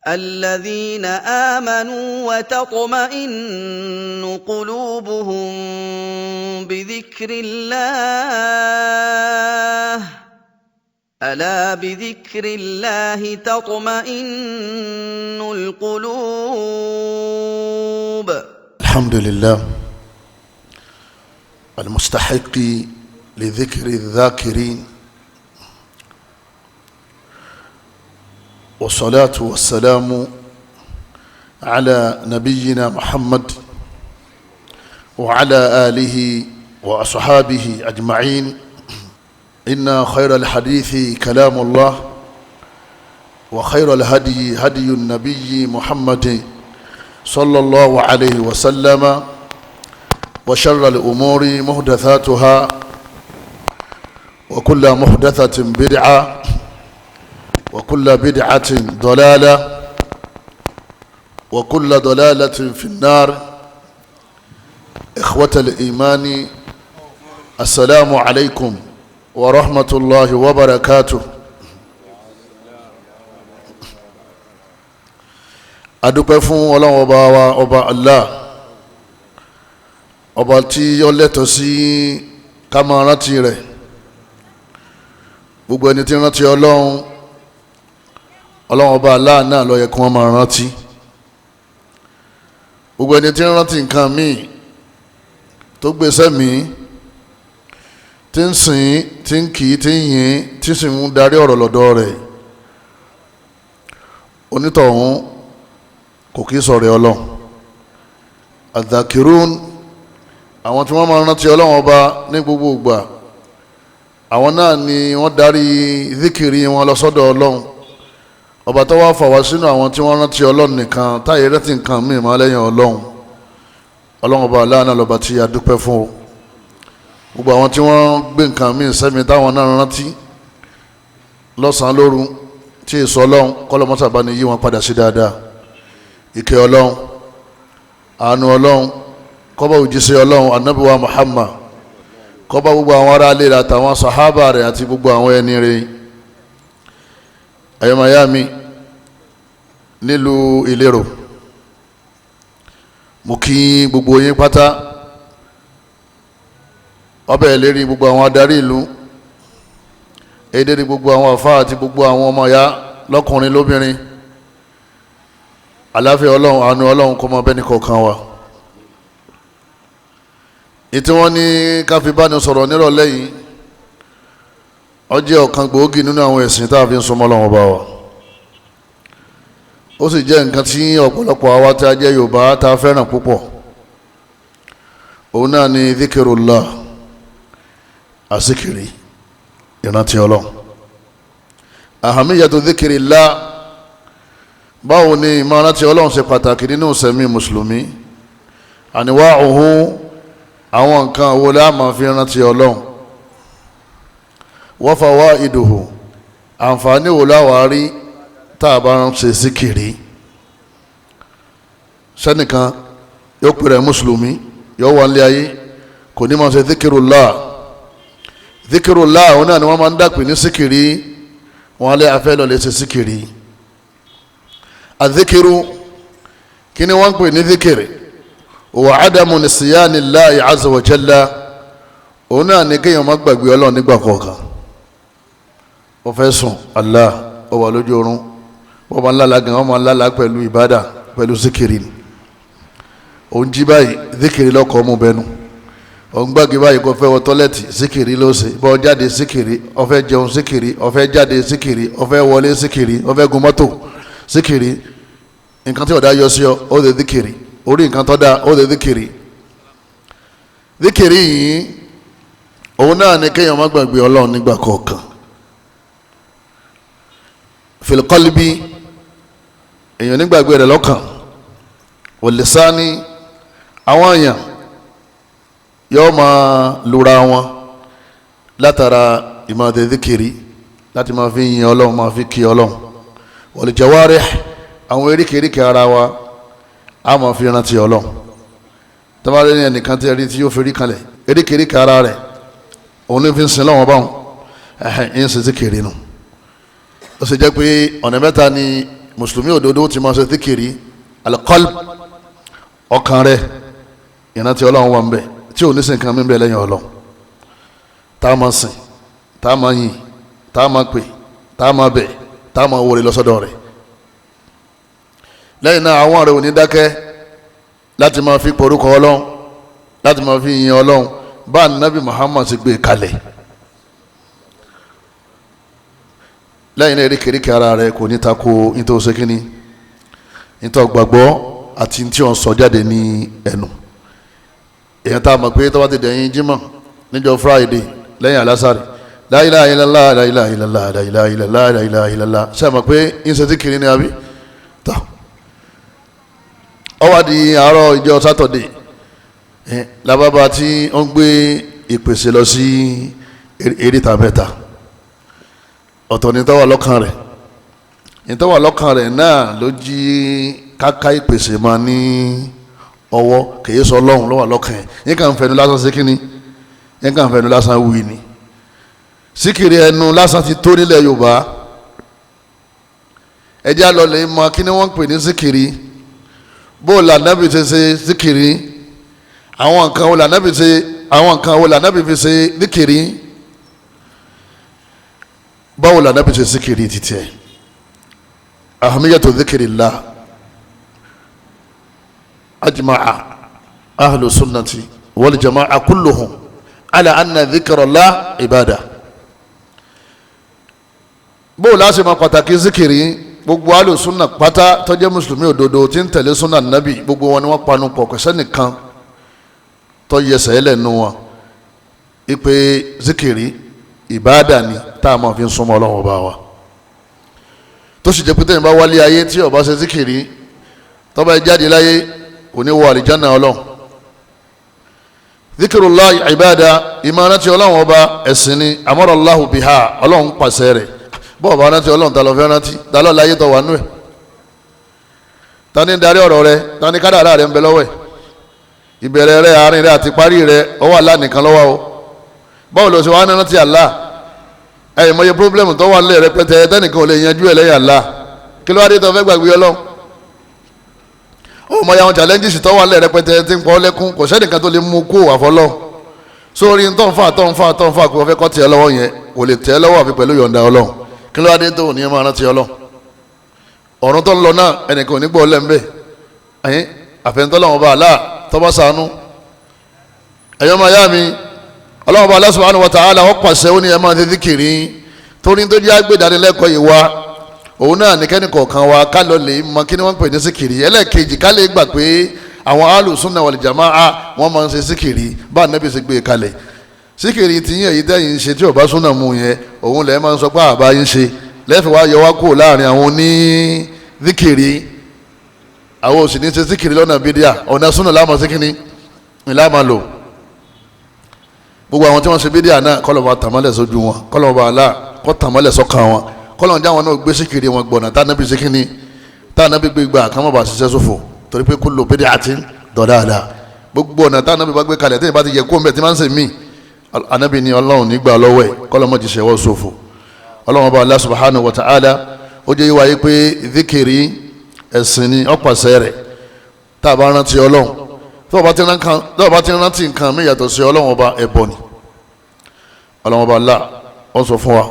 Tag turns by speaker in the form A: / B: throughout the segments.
A: الذين آمنوا وتطمئن قلوبهم بذكر الله، ألا بذكر الله تطمئن القلوب.
B: الحمد لله المستحق لذكر الذاكرين، والصلاة والسلام على نبينا محمد وعلى آله وأصحابه أجمعين. إن خير الحديث كلام الله، وخير الهدي هدي النبي محمد صلى الله عليه وسلم، وشر الأمور محدثاتها، وكل محدثة بدعة، وكل بدعة ضلالة، وكل ضلالة في النار. إخوة الإيمان، السلام عليكم ورحمة الله وبركاته. Adúpẹ́ fún Ọlọ́run ọba wa, ọba Allah, ọba tí ó lẹ́tọ̀ọ́ sí ká máa rántí rẹ̀. Gbogbo ẹni tí rántí Ọlọ́run, Ọlọ́run ọba Allah náà ló yẹ kí wọ́n máa rántí. Gbogbo ẹni tí rántí nǹkan míì tó gbèsè míì, tí ń sìn, tí ń kì í, tí ń yìn, tí sì ń darí ọ̀rọ̀ lọ́dọ̀ rẹ̀, onítọ̀hún kò kí sọ̀rọ̀ Ọlọ́run. Àdàkìrún, àwọn tí wọ́n máa rántí Ọlọ́run ọba ní gbogbo ìgbà, àwọn náà ni wọ́n darí zikiri wọn lọ sọ́dọ̀ Ọlọ́run ọba tó wá fà wá sínú àwọn tí wọ́n rántí Ọlọ́run nìkan, táyé rántí nǹkan míì máa lẹ́yìn Ọlọ́run. Ọlọ́run ọba aláàánú lọ́ba tí a dúpẹ́ fún o. Gbogbo àwọn tí wọ́n gbé nǹkan míì sẹ́mi táwọn náà rántí lọ́sàn-án lóru tí èso Ọlọ́run kọ́lọ́mọ́sàbá ni yí wọn padà sí dáadáa. Ìkẹ́ Ọlọ́run, àánú Ọlọ́run, kọ́bá òjíṣẹ́ Ọlọ́run Ànábì wa Muhammad, kọ́bá gbogbo àwọn ará ilé rẹ̀ àtàwọn sàhábà rẹ̀ àti gbogbo àwọn ẹni rẹ̀. Ayọ́mayámi nílùú Ìlérò, mo kí gbogbo yín pátá. Ọbẹ̀ ìlérí gbogbo àwọn adarí ìlú, èdè gbogbo àwọn àfáà àti gbogbo àwọn ọmọ ìyá lọ́kùnrin lóbìnrin. Àlàáfíà Ọlọ́run, àánú Ọlọ́run kó máa bẹ́ni kọ̀ọ̀kan wa. Ètí wọ́n ní ká fi bá ní sọ̀rọ̀ nírọ̀lẹ́ yìí, ó jẹ́ ọ̀kan gbòógì nínú àwọn ẹ̀sìn tá a fi ń súnmọ́ Ọlọ́run ọba wa. Ó sì jẹ́ nǹkan tí ọ̀pọ̀lọpọ̀ àwa tí a jẹ́ Yorùbá tá a fẹ́ràn púpọ̀. Òun náà ni dhikirullah, àsìkiri, ìrántí Ọlọ́run. Ahamiyatu dhikirillah, báwo ni ìmọ̀rántí Ọlọ́run ṣe pàtàkì nínú sẹ̀mí mùsùlùmí? Àníwá òhun, àwọn nǹkan wo la máa fi rántí Ọlọ́run? Wa fawaiduhu, àǹfààní wo la wá rí tá a bá ń ṣe síkìrì? Sẹ́nìkan yóò pèrè mùsùlùmí, yóò wà nílé ayé, kò ní máa ṣe dhikirullah. Dhikirullah òun náà ni wọ́n máa ń dàpè ní síkìrì. Wọn lé afẹ́ lọ lè ṣe síkìrì. Àdhikiru, kí ni wọ́n ń pè ní dhikiri? Wa adamu nisiyani Allahi azza wa jalla, òun náà ni kéèyàn má gbàgbé Ọlọ́run nígbà kọ̀ọ̀kan. Ó fẹ́ sùn, Allah, ó wà lójú oorun, wọ́n máa ń lálàá gan, wọ́n máa ń lálàá pẹ̀lú ìbádà, pẹ̀lú zikiri. Òun jí báyìí, zikiri lọ́kọ̀ ọmú bẹnu. Òun gbàgbé báyìí kó fẹ́ wọ tọ́lẹ́tì, zikiri ló ṣe. Bọ́ jáde zikiri, ó fẹ́ jẹun zikiri, ó fẹ́ jáde zikiri, ó fẹ́ wọlé zikiri, ó fẹ́ gun mọ́tò zikiri. Nǹkan tí ọ̀dà yọ sí ọ, ó lè zikiri. Orí nǹkan tó dáa, ó lè zikiri. Zikiri yìí, òun náà ni kéèyàn má gbàgbé Ọlọ́run nígbà kọ̀ọ̀kan. Fil qalbi, èèyàn nígbàgbé rẹ̀ lọ́kàn. Wal lisani, àwọn èèyàn yóò máa lura wọn látara ìmọ̀ọ́dẹ zikiri, láti máa fi yin Ọlọ́run, máa fi kí Ọlọ́run. Wal jawarih, àwọn eríkèéríkèé ara wa a máa fi rántí Ọlọ́run. Tabalẹ̀ ní ẹnìkan tí ẹni tí yóò fi rí kalẹ̀ eríkèéríkèé ara rẹ̀, òun ní fi ń sin lọ́wọ́ báwọn, ẹ̀hìn ń sin zikiri nù. Ó sì jẹ́ pé ọ̀nà mẹ́ta ni mùsùlùmí òdodo ti máa ṣe zikiri? Al-qalb, ọkàn rẹ̀ ìrántí Ọlọ́run wà ń bẹ tí ò ní sìn kan mí bẹ lẹ́yìn Ọlọ́run, tá a máa sìn, tá a máa yìn, tá a máa pè, tá a máa bẹ̀, tá a máa wọlé lọ́sọ́dọ̀ rẹ̀. Lẹ́yìn náà àwọn rẹ̀ ò ní dákẹ́ láti máa fi porúkọ Ọlọ́run, láti máa fi yin Ọlọ́run bá Nabi Muhammad ti gbé kalẹ̀. Lẹ́yìn náà erékèrékè ara rẹ̀ kò ní tako nítorí ṣe nítorí gbàgbọ́ àti tí wọ́n sọ jáde ní ẹnu. Èèyàn tá a mọ̀ pé tó bá ti dẹ̀yìn Jímọ̀ níjọ́ Friday lẹ́yìn alásàrì, la ilaha illallah, la ilaha illallah, la ilaha illallah, la ilaha illallah, ṣe mọ̀ pé ìṣe tí kiri ni àbí? Tọ́ ọ wá di àárọ̀ ìjọ Sátọ̀dé lábàbà tí ó ń gbé ìpèsè lọ sí eréta mẹ́ta. Ọ̀tọ̀ ní tó wà lọ́kàn rẹ̀, ní tó wà lọ́kàn rẹ̀ náà ló jí káká ìpèsè máa ní ọwọ́, kìí sọ Ọlọ́run ló wà lọ́kàn ẹ̀. Yín kàn fẹnu lásán sí kínní, yín kàn fẹnu lásán wí ni. Síkìrì ẹnu lásán ti tó nílẹ̀ Yorùbá. Ẹjẹ́ àlọ́lẹ̀ mọ kí ni wọ́n ń pè ní síkìrì, bó lànàbì ṣe ṣe síkìrì, àwọn nǹkan wo lànàbì ṣe, àwọn nǹkan wo lànàbì fi ṣe síkìrì, báwo lànàbì ṣe síkìrì títí ẹ̀. Ahamiyatu dhikrillah ajma'a ahlu sunnati wal jama'a kulluhum ala anna dhikrallah ibada. Bó o láti máa pàtàkì zikiri, gbogbo alùsùnà pátá tó jẹ́ mùsùlùmí òdodo tí ń tẹ̀lé súnà nábì, gbogbo wọn ni wọ́n panu pọ̀, kò sẹ́nìkan tó yẹsẹ̀ ẹlẹ́nu wọn ipe zikiri ìbáàdà ni tá a máa fi ń súnmọ́ Ọlọ́run ọba wa. Tó sì jẹ́ pé tẹ́yìn bá wálé ayé tí ó bá ṣe zikiri, tó bá jáde láyé kò ní wọ àlìjáná Ọlọ́run. Zikirullah ìbáàdà, ìmọ̀ràn tí Ọlọ́run ọba ẹ̀sìn ni, amarallahu biha, Ọlọ́run pàṣẹ rẹ̀. Bọ́ọ̀ bá rántí Ọlọ́run, ta ló fẹ́ rántí? Ta ló láyé tó wà nú ẹ̀? Ta ní darí ọ̀rọ̀ rẹ? Ta ní kádàrá rẹ ń bẹ lọ́wọ́ ẹ̀? Ìbẹ̀rẹ̀ rẹ, àárín rẹ àti parí rẹ, ọwọ́ Allah nìkan lọ́wọ́ o. Báwo ló ṣe wá rántí Allah? Ẹ̀yìn mọye pírọ́blẹ́mù tó wà nílẹ̀ rẹpẹtẹ tẹ́nìkan ò lè yanjú ẹ̀ lẹ́yìn Allah. Kí ló wá dé tó fẹ́ gbàgbé Ọlọ́run? Ó mọye àwọn challenges tó wà nílẹ̀ rẹpẹtẹ tí ń pọ́ lẹ́kún, kò sẹ́nìkan tó lè mú kó àfọlọ́. Sórí tó ń fà tó ń fà tó ń fà kó fẹ́ kọ́ tiẹ̀ lọ́wọ́ yẹn, kò lè tẹ̀ lọ́wọ́ àfi pẹ̀lú yọ̀ǹda Ọlọ́run. Kí ló wá dé tó ní ẹ máa rántí Ọlọ́run? Ọ̀run tó ń lọ náà ẹnìkan ò ní gbọ́ ọ lẹ́ńbẹ̀ ẹ̀yìn àfẹnutọ́lọ́wọ́n bá Allah tọ́ba sànú. Ẹ̀yọ́ máa yá mi, Ọlọ́wọ́n bá Allah subhanahu wa ta'ala ó pàṣẹ, ó ní ẹ máa ṣe zikiri. Torí tó jẹ́ àgbèdánilẹ́kọ̀ọ́ yìí wá, òun náà ní kẹ́ni kọ̀ọ̀kan wa ká lọ lè mọ kí ni wọ́n ń pè ní zikiri. Ẹlẹ́ẹ̀kejì, ká lè gbà pé àwọn alùsùnà wal jamaa wọ́n máa ń ṣe zikiri bá Ànábì ṣe gbé e kalẹ̀. Síkìrì tí yín èyí tẹ́yìn ń ṣe tí ò bá súnà mú yẹn, òun lẹ́ẹ̀ máa ń sọ pé àbá yín ṣe lẹ́ẹ̀fẹ̀ wá yọ wá kúrò láàrin àwọn oní síkìrì. Àwọn ò sì ní ṣe síkìrì lọ́nà bídíà, ọ̀nà súnà láàmú síkìrì ní láàmú lò. Gbogbo àwọn tí wọ́n ṣe bídíà náà, kọ́lọ̀ bá tàmọ́lẹ̀ sójú wọn, kọ́lọ̀ bá àlá kọ́ tàmọ́lẹ̀ sọ́kàn wọn, kọ́lọ̀ jáwọn náà gbé síkìrì wọn gbọ̀nà tánábì síkìrì tánábì gbégbá kán má bàa ṣiṣẹ́ ṣòfò, torí pé kullu bid'atin dalalah. Gbogbo ọ̀nà tánábì bá gbé kalẹ̀ tẹ́yìn bá ti yẹ kó ń bẹ̀ tí máa ń ṣe míì, anabi ni Ọlọ́run nígbà lọ́wọ́ ẹ̀, kọ́lọ́mọ́ ti ṣẹ̀wọ́ ṣòfò. Ọlọ́run ọba Allah subhanahu wa ta'ala ó jẹ́ yíwá yí pé zikiri ẹ̀sìn ni, ọ̀pàṣẹ rẹ̀. Tá a bá rántí Ọlọ́run, tó o bá ti rántí nǹkan mí yàtọ̀ sí Ọlọ́run ọba, ẹ̀bọ ni. Ọlọ́run ọba Allah ó sọ fún wa,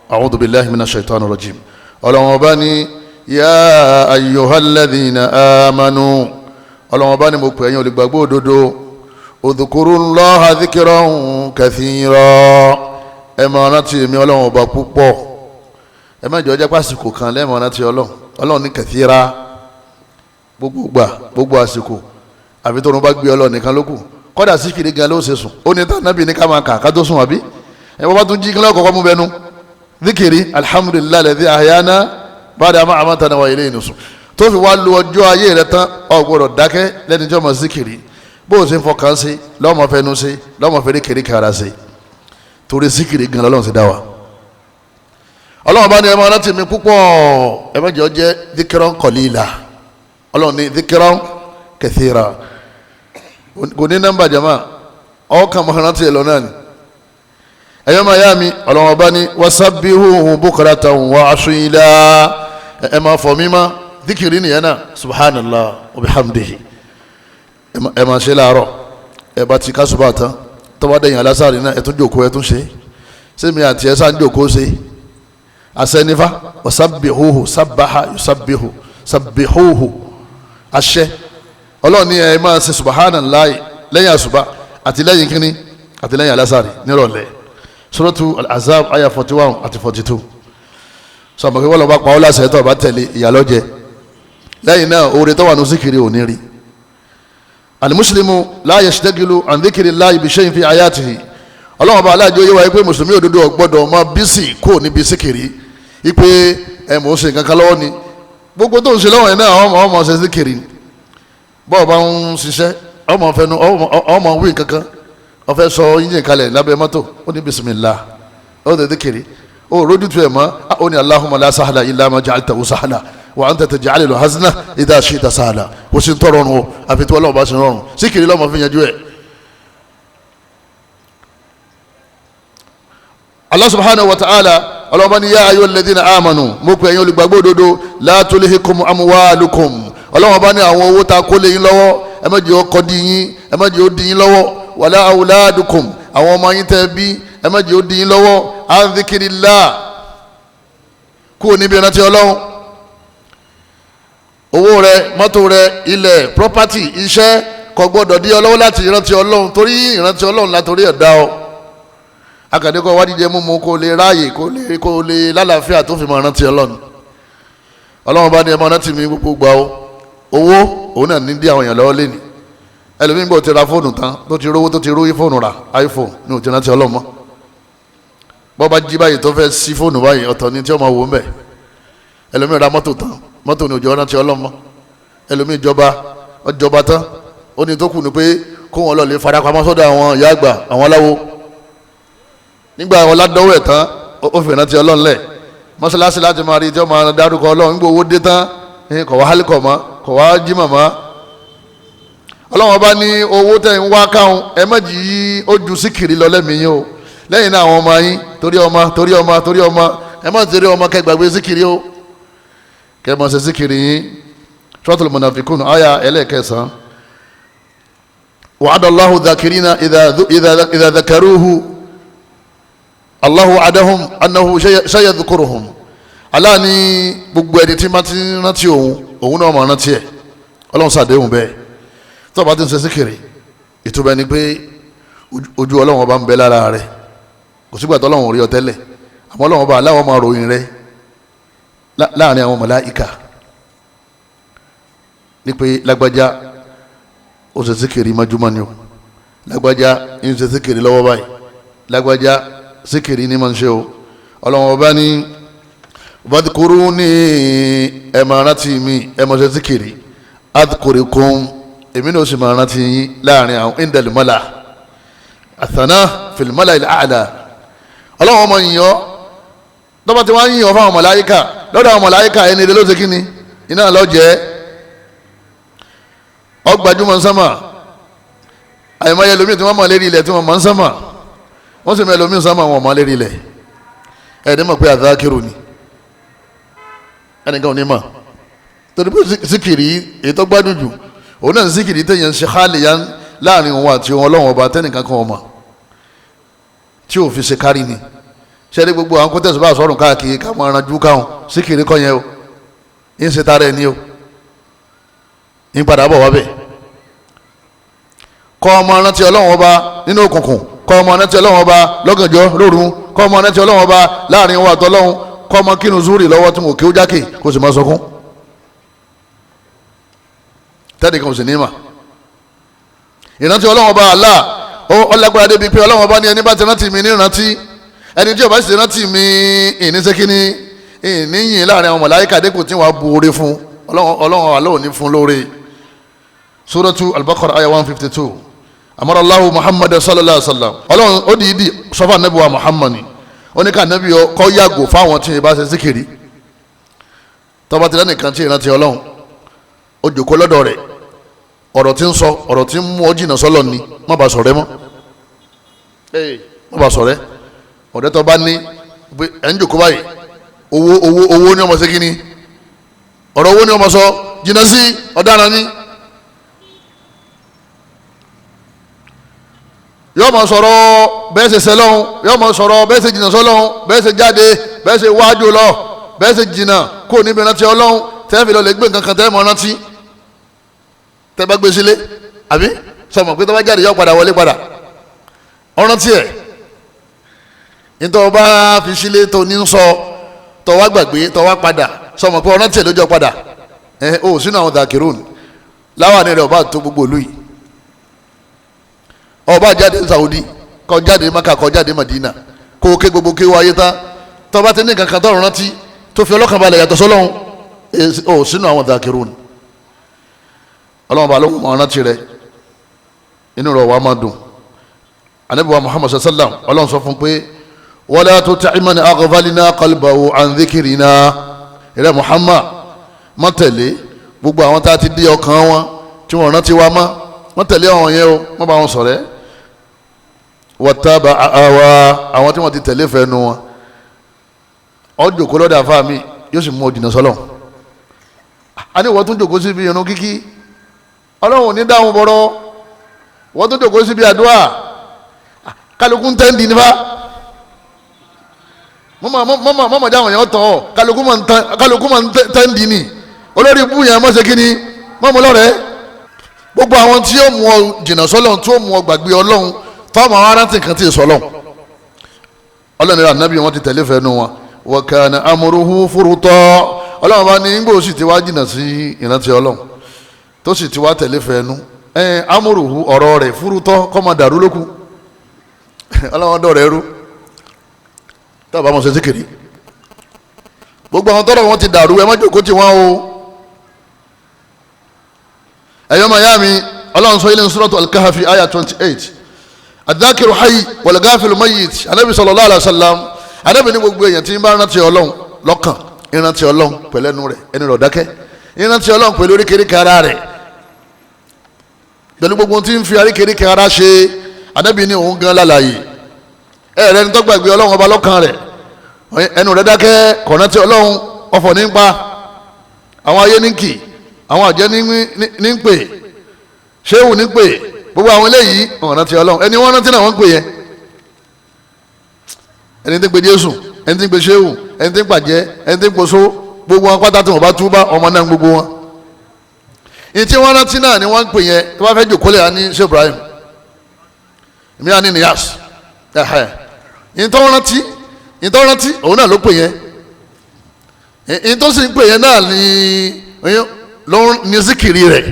B: a'udhu billahi minash shaitani rajim. Ọlọ́run ọba ní ya ayyuhalladhina amanu, Ọlọ́run ọba ní mo pè ẹ̀yin olùgbàgbọ́ òdodo, udhkurullaha dhikran kathira, ẹ máa rántí èmi Ọlọ́run ọba púpọ̀. Ẹ má jẹ́ ó jẹ́ pásìkò kan lẹ́ẹ̀mọ́ rántí Ọlọ́run. Ọlọ́run ní kathira, gbogbo gbà, gbogbo àsìkò, àfi tó ń bá gbé Ọlọ́run nìkan lókù. Kọ́dà síkìrì gan ló ṣe sùn, ó ní tá nábì ní ká máa kà ká tó sùn àbí ẹ bá tún jí kí lọ́kọ̀ọ́kọ́ mú bẹnu dhikri alhamdulillahi alladhi ahyana ba'da ma amatana wa ilayhi nusur. Tó fi wá lu ọjọ́ ayé rẹ tán, o gbọ́dọ̀ dákẹ́ lẹ́ni tí ó máa síkìrì. Bó o ṣe ń fọkàn sí, lọ́mọ fẹnu sí, lọ́mọ fẹ́rẹ́ kiri kára sí, torí síkìrì gan lọ́lọ́run ti dá wa. Ọlọ́run bá ní ẹ máa rántí mi púpọ̀, ẹ má jẹ́ ó jẹ́ dhikran qalila. Ọlọ́run ní dhikran kathira, kò ní nọ́mbà jama, ọkàn máa rántí ẹ lọ náà ni. Ẹ̀yọ́ máa yá mi, Ọlọ́run bá ní wasabbihuhu bukratan wa asila, Ẹ máa fọ̀ mí mọ́, díkìrì nìyẹn náà, subhanallah wa bihamdihi. Ẹ máa ṣe láàárọ̀, ẹ bá ti kásùbà tán, tó bá dẹ̀yìn alásàrì náà ẹ tún jòkó, ẹ tún ṣe. Sẹ́mi àti ẹ sáà ń jòkó ṣe asẹ́nifá ọ̀sábìhóhù sábàhà yusabbihu sabbihuhu àṣẹ ọlọ́run ní ẹ máa ṣe subhanallah lẹ́yìn àṣùbà àti lẹ́yìn kínní àti lẹ́yìn alásàrì nírọ̀lẹ́. Suratu Al-Ahzab aya 41 àti 42. Sọmọ kí wọ́n lọ bá pa ọ́ láṣẹ tó bá tẹ̀lé ìyàlọ́jẹ. Lẹ́yìn náà oore tó wà ní síkiri ò ní rí. Al-muslimu la yashtagilu an dhikrillahi bi shay'in fi hayatihi. Ọlọ́run ọba aláàjọ yé wa pé mùsùlùmí òdodo ò gbọ́dọ̀ máa bísì kó níbi síkiri, ipe ẹ mò ń ṣe nǹkan kan lọ́wọ́ ni. Gbogbo tó ń ṣe lọ́wọ́ yẹn náà ọmọ ọmọ ṣe síkiri. Bọ́ọ̀ bá ń ṣiṣẹ́ ọmọ fẹnu ọmọ wí nǹkan kan, ó fẹ́ sọ yíyìn kalẹ̀ lábẹ́ mọ́tò, ó ní bisimilá, ó tètè kiri, ó rójú tu ẹ̀ mọ́, ó ní Allahumma la sahla illa ma ja'altahu sahla wa anta taj'alul hazna idha shi'ta sahla. Kò sí ń tọrọ ọrùn o, àfi tí Ọlọ́run bá ṣe rọrùn. Síkiri lọ́mọ fi yanjú ẹ̀. Allah subhanahu wa ta'ala ọlọ́mọ ni ya ayyuhal ladhina amanu, mo pè ẹ̀yin olùgbàgbọ́ òdodo, la tulhikum amwalukum. Ọlọ́wọ́n bá ní àwọn owó ta kó lé yín lọ́wọ́, ẹ má jẹ́ ó kọ́ di yín, ẹ má jẹ́ ó di yín lọ́wọ́. Wala awladukum, àwọn ọmọ yín tẹ́ bí, ẹ má jẹ́ ó di yín lọ́wọ́. An dhikrillah, kúrò níbi ìrántí Ọlọ́run. Owó rẹ, mọ́tò rẹ, ilẹ̀, property, iṣẹ́ kò gbọ́dọ̀ di ọ lọ́wọ́ láti ìrántí Ọlọ́run, torí ìrántí Ọlọ́run látòrí ẹ̀dá ọ. Akàdékọ̀ wádìí jẹ́ mímu kó lè ráàyè, kó lè lálàáfíà tó fi máa rántí Ọlọ́run. Ọlọ́run bá ní ẹ máa rántí mi gbogbo gbà ó. Owó òun náà ní dí àwọn èèyàn lọ́wọ́ lẹ́nu. Ẹlòmíín bò ti ra fóònù tán, tó ti rówó, tó ti rówó fóònù rà, iPhone ní ò ti rántí Ọlọ́run mọ́. Bọ́ bá jí báyìí tó fẹ́ sí fóònù báyìí, ọ̀tọ̀ ni tí ó máa wò ń bẹ̀. Ẹlòmíín ra mọ́tò tán, mọ́tò ní òjò rántí Ọlọ́run mọ́. Ẹlòmíín jọba, ọjọba tán, ó ní tó kù ní pé kó wọn lọ lè farapamọ́ sọ́dọ̀ àwọn ìyá àgbà, àwọn aláwo. Nígbà àwọn ládọ́wọ́ ẹ̀ tán, ó fi rántí Ọlọ́run lẹ̀. Mọ́ṣáláṣí láti máa rí tí ó máa dárúkọ Ọlọ́run. Nígbà owó dé tán, kò wá hálíkọ̀ mọ́, kò wá jí màmá. Ọlọ́run bá ní owó tẹ̀ ń wá káwọn, ẹ má jì í ó ju síkìrì lọ lẹ́mìí yín o. Lẹ́yìn náà àwọn ọmọ yín, torí ọmọ, torí ọmọ, torí ọmọ, ẹ má torí ọmọ kẹ́ gbàgbé síkìrì o. Kẹ́ mọ̀ ṣe síkìrì yín. Suratul Munafiqun àyà ẹlẹ́ẹ̀kẹsàn. Wa'adallahu dhakirina idha dhakaruhu Allahu wa'adahum annahu sayadhkuruhum. Allah ní gbogbo ẹni tí ma ti rántí òun, òun náà máa rántí ẹ̀. Ọlọ́run ṣàdéhùn bẹ́ẹ̀. Tó bá ti ń ṣe síkìrì, ìtumọ̀ ẹni pé ojú Ọlọ́run ọba ń bẹ lára rẹ̀. Kò sígbà tó Ọlọ́run rí ọ tẹ́lẹ̀, àmọ́ Ọlọ́run ọba aláwọ̀ máa ròyìn rẹ̀ láàrin àwọn màláíkà ní pé lágbájá ó ṣe síkìrì mọ́júmọ́ ni o, lágbájá ń ṣe síkìrì lọ́wọ́ báyìí, lágbájá síkìrì ní máa ń ṣe o. Ọlọ́run ọba ní fadhkuruni, ẹ máa rántí mi, ẹ máa ṣe síkìrì, adhkurukum, èmi náà sì máa rántí yín láàrin àwọn indal mala àtàná fil mala al-a'la. Ọlọ́run ọmọ yìnyín tọ́ba tí wọ́n á yìnyín fáwọn màláíkà, lọ́dọ̀ àwọn màláíkà ẹni ló ṣe kíni iná lọ jẹ́ ọgbàjúmọ̀ nsánmà. Àyèmáyé ẹlòmíì tí wọ́n mọ̀ lérí ilẹ̀ tí wọ́n mọ̀ nsánmà, wọ́n sì mọ ẹlòmíì nsánmà wọn mọ̀ lérí ilẹ̀. Ẹni mọ̀ pé àdákìrò ni ẹnìkan ò ní mọ̀, torí pé síkìrì èyí tó gbádùn jù òun náà síkìrì téèyàn ń ṣe xaaliyan láàrin òun àti òun Ọlọ́run ọba tẹ́nìkan kan ọmọ tí ò fi ṣe kárí ni. Ṣẹ́ni gbogbo àwọn kótẹ́sì bá sọ̀rùn káàkiri ká máa ranjú káwọn síkìrì kọ́ yẹn o, ń ṣe tara ẹ̀ ní o, ń padà bọ̀ wá bẹ̀. Kọ́ ọmọ rántí Ọlọ́run ọba nínú òkùnkùn, kọ́ ọmọ rántí Ọlọ́run ọba lọ́gànjọ́ lóru, kọ́ ọmọ rántí Ọlọ́run ọba láàrin òun àtọ́lọ́run, kọ́ ọmọ kírun zúrì lọ́wọ́ tí mo kí ó jákè kó sì máa sọkún tẹ́nìkan ò sì ní mà. Ìrántí Ọlọ́run ọba Allah ọlágbára débi pé Ọlọ́run ọba ní ẹni bá ti rántí mi ní rántí, ẹni tí ó bá sì rántí mi ìní sékíní ìní yìn láàrin àwọn màláíkà dépò tí wọ́n á bu oore fún. Ọlọ́run Allah ò ní fún lóore. Suratu Al-Baqarah aya 152. Amara Allahu Muhammad sallallahu alaihi wa sallam. Ọlọ́run ó di ìdí sọfà nàbí wa Muhammad ni ó ní ká nàbí kọ́ yàgò fáwọn tí ìbá ṣe síkìrì. Tọ́ba ti lẹ́nìkan tí ìrántí Ọlọ́run ó jòkó lọ́dọ̀ rẹ̀, ọ̀rọ̀ tí ń sọ, ọ̀rọ̀ tí ń mú ọ jìnnà sọ́lọ̀ ni, má bàa sọ̀rẹ́ mọ́, má bàa sọ̀rẹ́. Ọ̀rẹ́ tó bá ní ẹ̀ ń jòkó báyìí, owó owó owó ní ọmọ ṣe kíni Ọ̀rọ̀ owó ni ọmọ sọ, jìnnà sí ọ̀daràn ni. Yóò máa sọ̀rọ̀ bẹ́ẹ̀ ṣe sẹ́lọ́hún, yóò máa sọ̀rọ̀ bẹ́ẹ̀ ṣe jìnnà sọ́lọ́hún, bẹ́ẹ̀ ṣe jáde, bẹ́ẹ̀ ṣe wájú lọ, bẹ́ẹ̀ ṣe jìnnà kó níbi rántí Ọlọ́hun, tẹ́ẹ̀ fi lọ lè gbé nǹkan kan tẹ́ẹ̀ mọ́ rántí, tẹ́ẹ̀ bá gbé sílé àbí sọmọ pé tó bá jáde yóò padà wọlé padà ọ̀rántí ẹ̀. Nítorí ọba fi sílé tó ní sọ, tó wá gbàgbé, tó wá padà, sọmọ pé ọ̀rántí ẹ̀ lójó padà. Ẹ̀ o sínú àwọn dàkírún láwọn àná rẹ̀ ọba tó gbogbo ìlú yìí. Ọba jáde Saudi, kó jáde Maka, kó jáde Madina, kó ké gbogbo ké wáyé tán, tó bá ti ní kankan tó rántí tó fi ọlọ́kàn balẹ̀ yàtọ̀ sọ́lọ́hún, ó sínú àwọn dàkírún. Ọlọ́run bá lóhùn mọ́ rántí rẹ̀, inú rẹ̀ wàá máa dùn. Ànábì wa Muhammad sallam, Ọlọ́run sọ fún pé wala tuti' man aghfalna qalbahu an dhikrina. Ìrẹ́ Muhammad, má tẹ̀lé gbogbo àwọn tá a ti dí ọkàn wọn tí wọ́n rántí wa mọ́, má tẹ̀lé àwọn yẹn o, má bá wọn ṣọ̀rẹ́. Wọ́tábà àwa àwọn tí wọ́n ti tẹ̀lé fẹ́nu wọn, ọ jòkó lọ́dà fáà mi yóò sì mú ọ jìnnà sọ́lọ̀. A ní wọ́n tún jòkó síbi irun kíkí, Ọlọ́run ò ní dáhùn bọ̀rọ̀. Wọ́n tún jòkó síbi àdúrà, kálukú ń tẹ́ǹdì nípa mọ́mọ́ jáwọn yẹn tọ̀ ọ́, kálukú mọ̀ ń tẹ́ǹdì ni. Olórí ibú yẹn mọ̀ ṣe kí ni mọ́mọ́ lọ́rẹ̀ẹ́. Gbogbo àwọn tí yóò mú ọ jìnnà sọ́lọ́run, tí yóò mú ọ gbàgbé Ọlọ́run, tọ́mọ àwọn arántí kan tí ì sọ́lọ́run. Ọlọ́run ní ànábì wọn ti tẹ̀lé fẹ́nu wọn. Wa kana amruhu furuta. Ọlọ́run bá ní gbòó sì ti wá jìnnà sí ìrántí Ọlọ́run, tó sì ti wá tẹ̀lé fẹ́nu amruhu, ọ̀rọ̀ rẹ̀ furuta, kọ́ máa dàrú lóku. Ọlọ́run dọ̀rọ̀ ẹrú tábà mọ̀ sẹ́sẹ́ kiri. Gbogbo àwọn tọ́rọ̀ wọn ti dàrú, ẹ má jókòó tì wọ́n o. Ẹ̀yọ́ mayami, Ọlọ́run sọ ilé ní Suratu Al-Kahfi aya 28, adhakiru hayy wal-ghafilu mayyit. Anabi sallallahu alaihi wasallam, anabi ní gbogbo èèyàn tí ń bá rántí Ọlọ́run lọ́kàn, ìrántí Ọlọ́run pẹ̀lú ẹnu rẹ̀, ẹnu rẹ̀ dákẹ́, ìrántí Ọlọ́run pẹ̀lú oríkèéríkèé ara rẹ̀, pẹ̀lú gbogbo tí ń fi oríkèéríkèé ara ṣe, anabi ní òun gan lálàyé. Ẹ̀rẹ́ ní tó gbàgbé Ọlọ́run ọba lọ́kàn rẹ̀, ẹnu rẹ̀ dákẹ́, kò rántí Ọlọ́run, ọ̀fọ̀ ní ń pa, àwọn ayé ní kì, àwọn àjẹ́ ní ń pè, ṣéwù ní ń pè, gbogbo àwọn eléyìí wọ́n rántí Ọlọ́run. Ẹni wọ́n rántí náà wọ́n ń pè yẹn. Ẹni tí ń pè Jésù, ẹni tí ń pè ṣéwù, ẹni tí ń pàjẹ́, ẹni tí ń pòṣó, gbogbo wọn pátá tí wọ́n bá túbá, ọmọ náà gbogbo wọn. Ìyẹn tí wọ́n rántí náà ni wọ́n ń pè yẹn. Tí wọ́n fẹ́ jòkó lè ní ṣé Ibrahim, èmi á ní Niyas, ìyẹn tó rántí, ìyẹn tó rántí òun náà ló pè yẹn. Ìyẹn tó sì ń pè yẹn náà ni ló ní zikiri rẹ̀.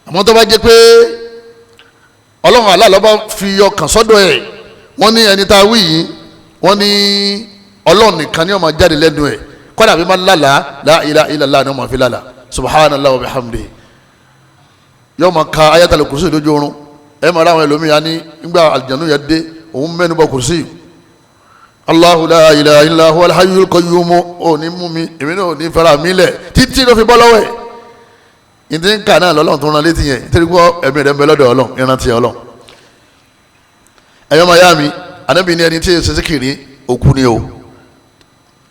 B: Àmọ́ tó bá jẹ́ pé Ọlọ́run Allah ló bá fi ọkàn sọ́dọ̀ ẹ̀, wọ́n ní ẹni tá a wí yìí, wọ́n ní Ọlọ́run nìkan ni ó máa jáde lẹ́nu ẹ̀. Kọ́dà bí máa lálàá, la ilaha illallah ni ó máa fi lálàá, subhanallah wa bihamdihi. Yóò máa ka ayatul kursi lójú oorun. Ẹ máa ráwọn ẹlòmíyà ní nígbà àlùjànnú yẹn dé, òun mẹ́nu bọ kursi, Allahu la ilaha illa huwal hayyul qayyum, ò ní mú mi, èmi náà ò ní fẹ́ra mi lẹ̀ títí ló fi bọ́ lọ́wọ́ ẹ̀. Ìdí ń kà náà lọ́lọ́run tó rán létí yẹn, tíri gbọ́ ẹ̀mí rẹ̀ ń bẹ lọ́dọ̀ Ọlọ́run, ìrántí Ọlọ́run. Ẹ̀yọ́ máa yá mi, Ànábì ní ẹni tí èsì síkìrì òkú ni o.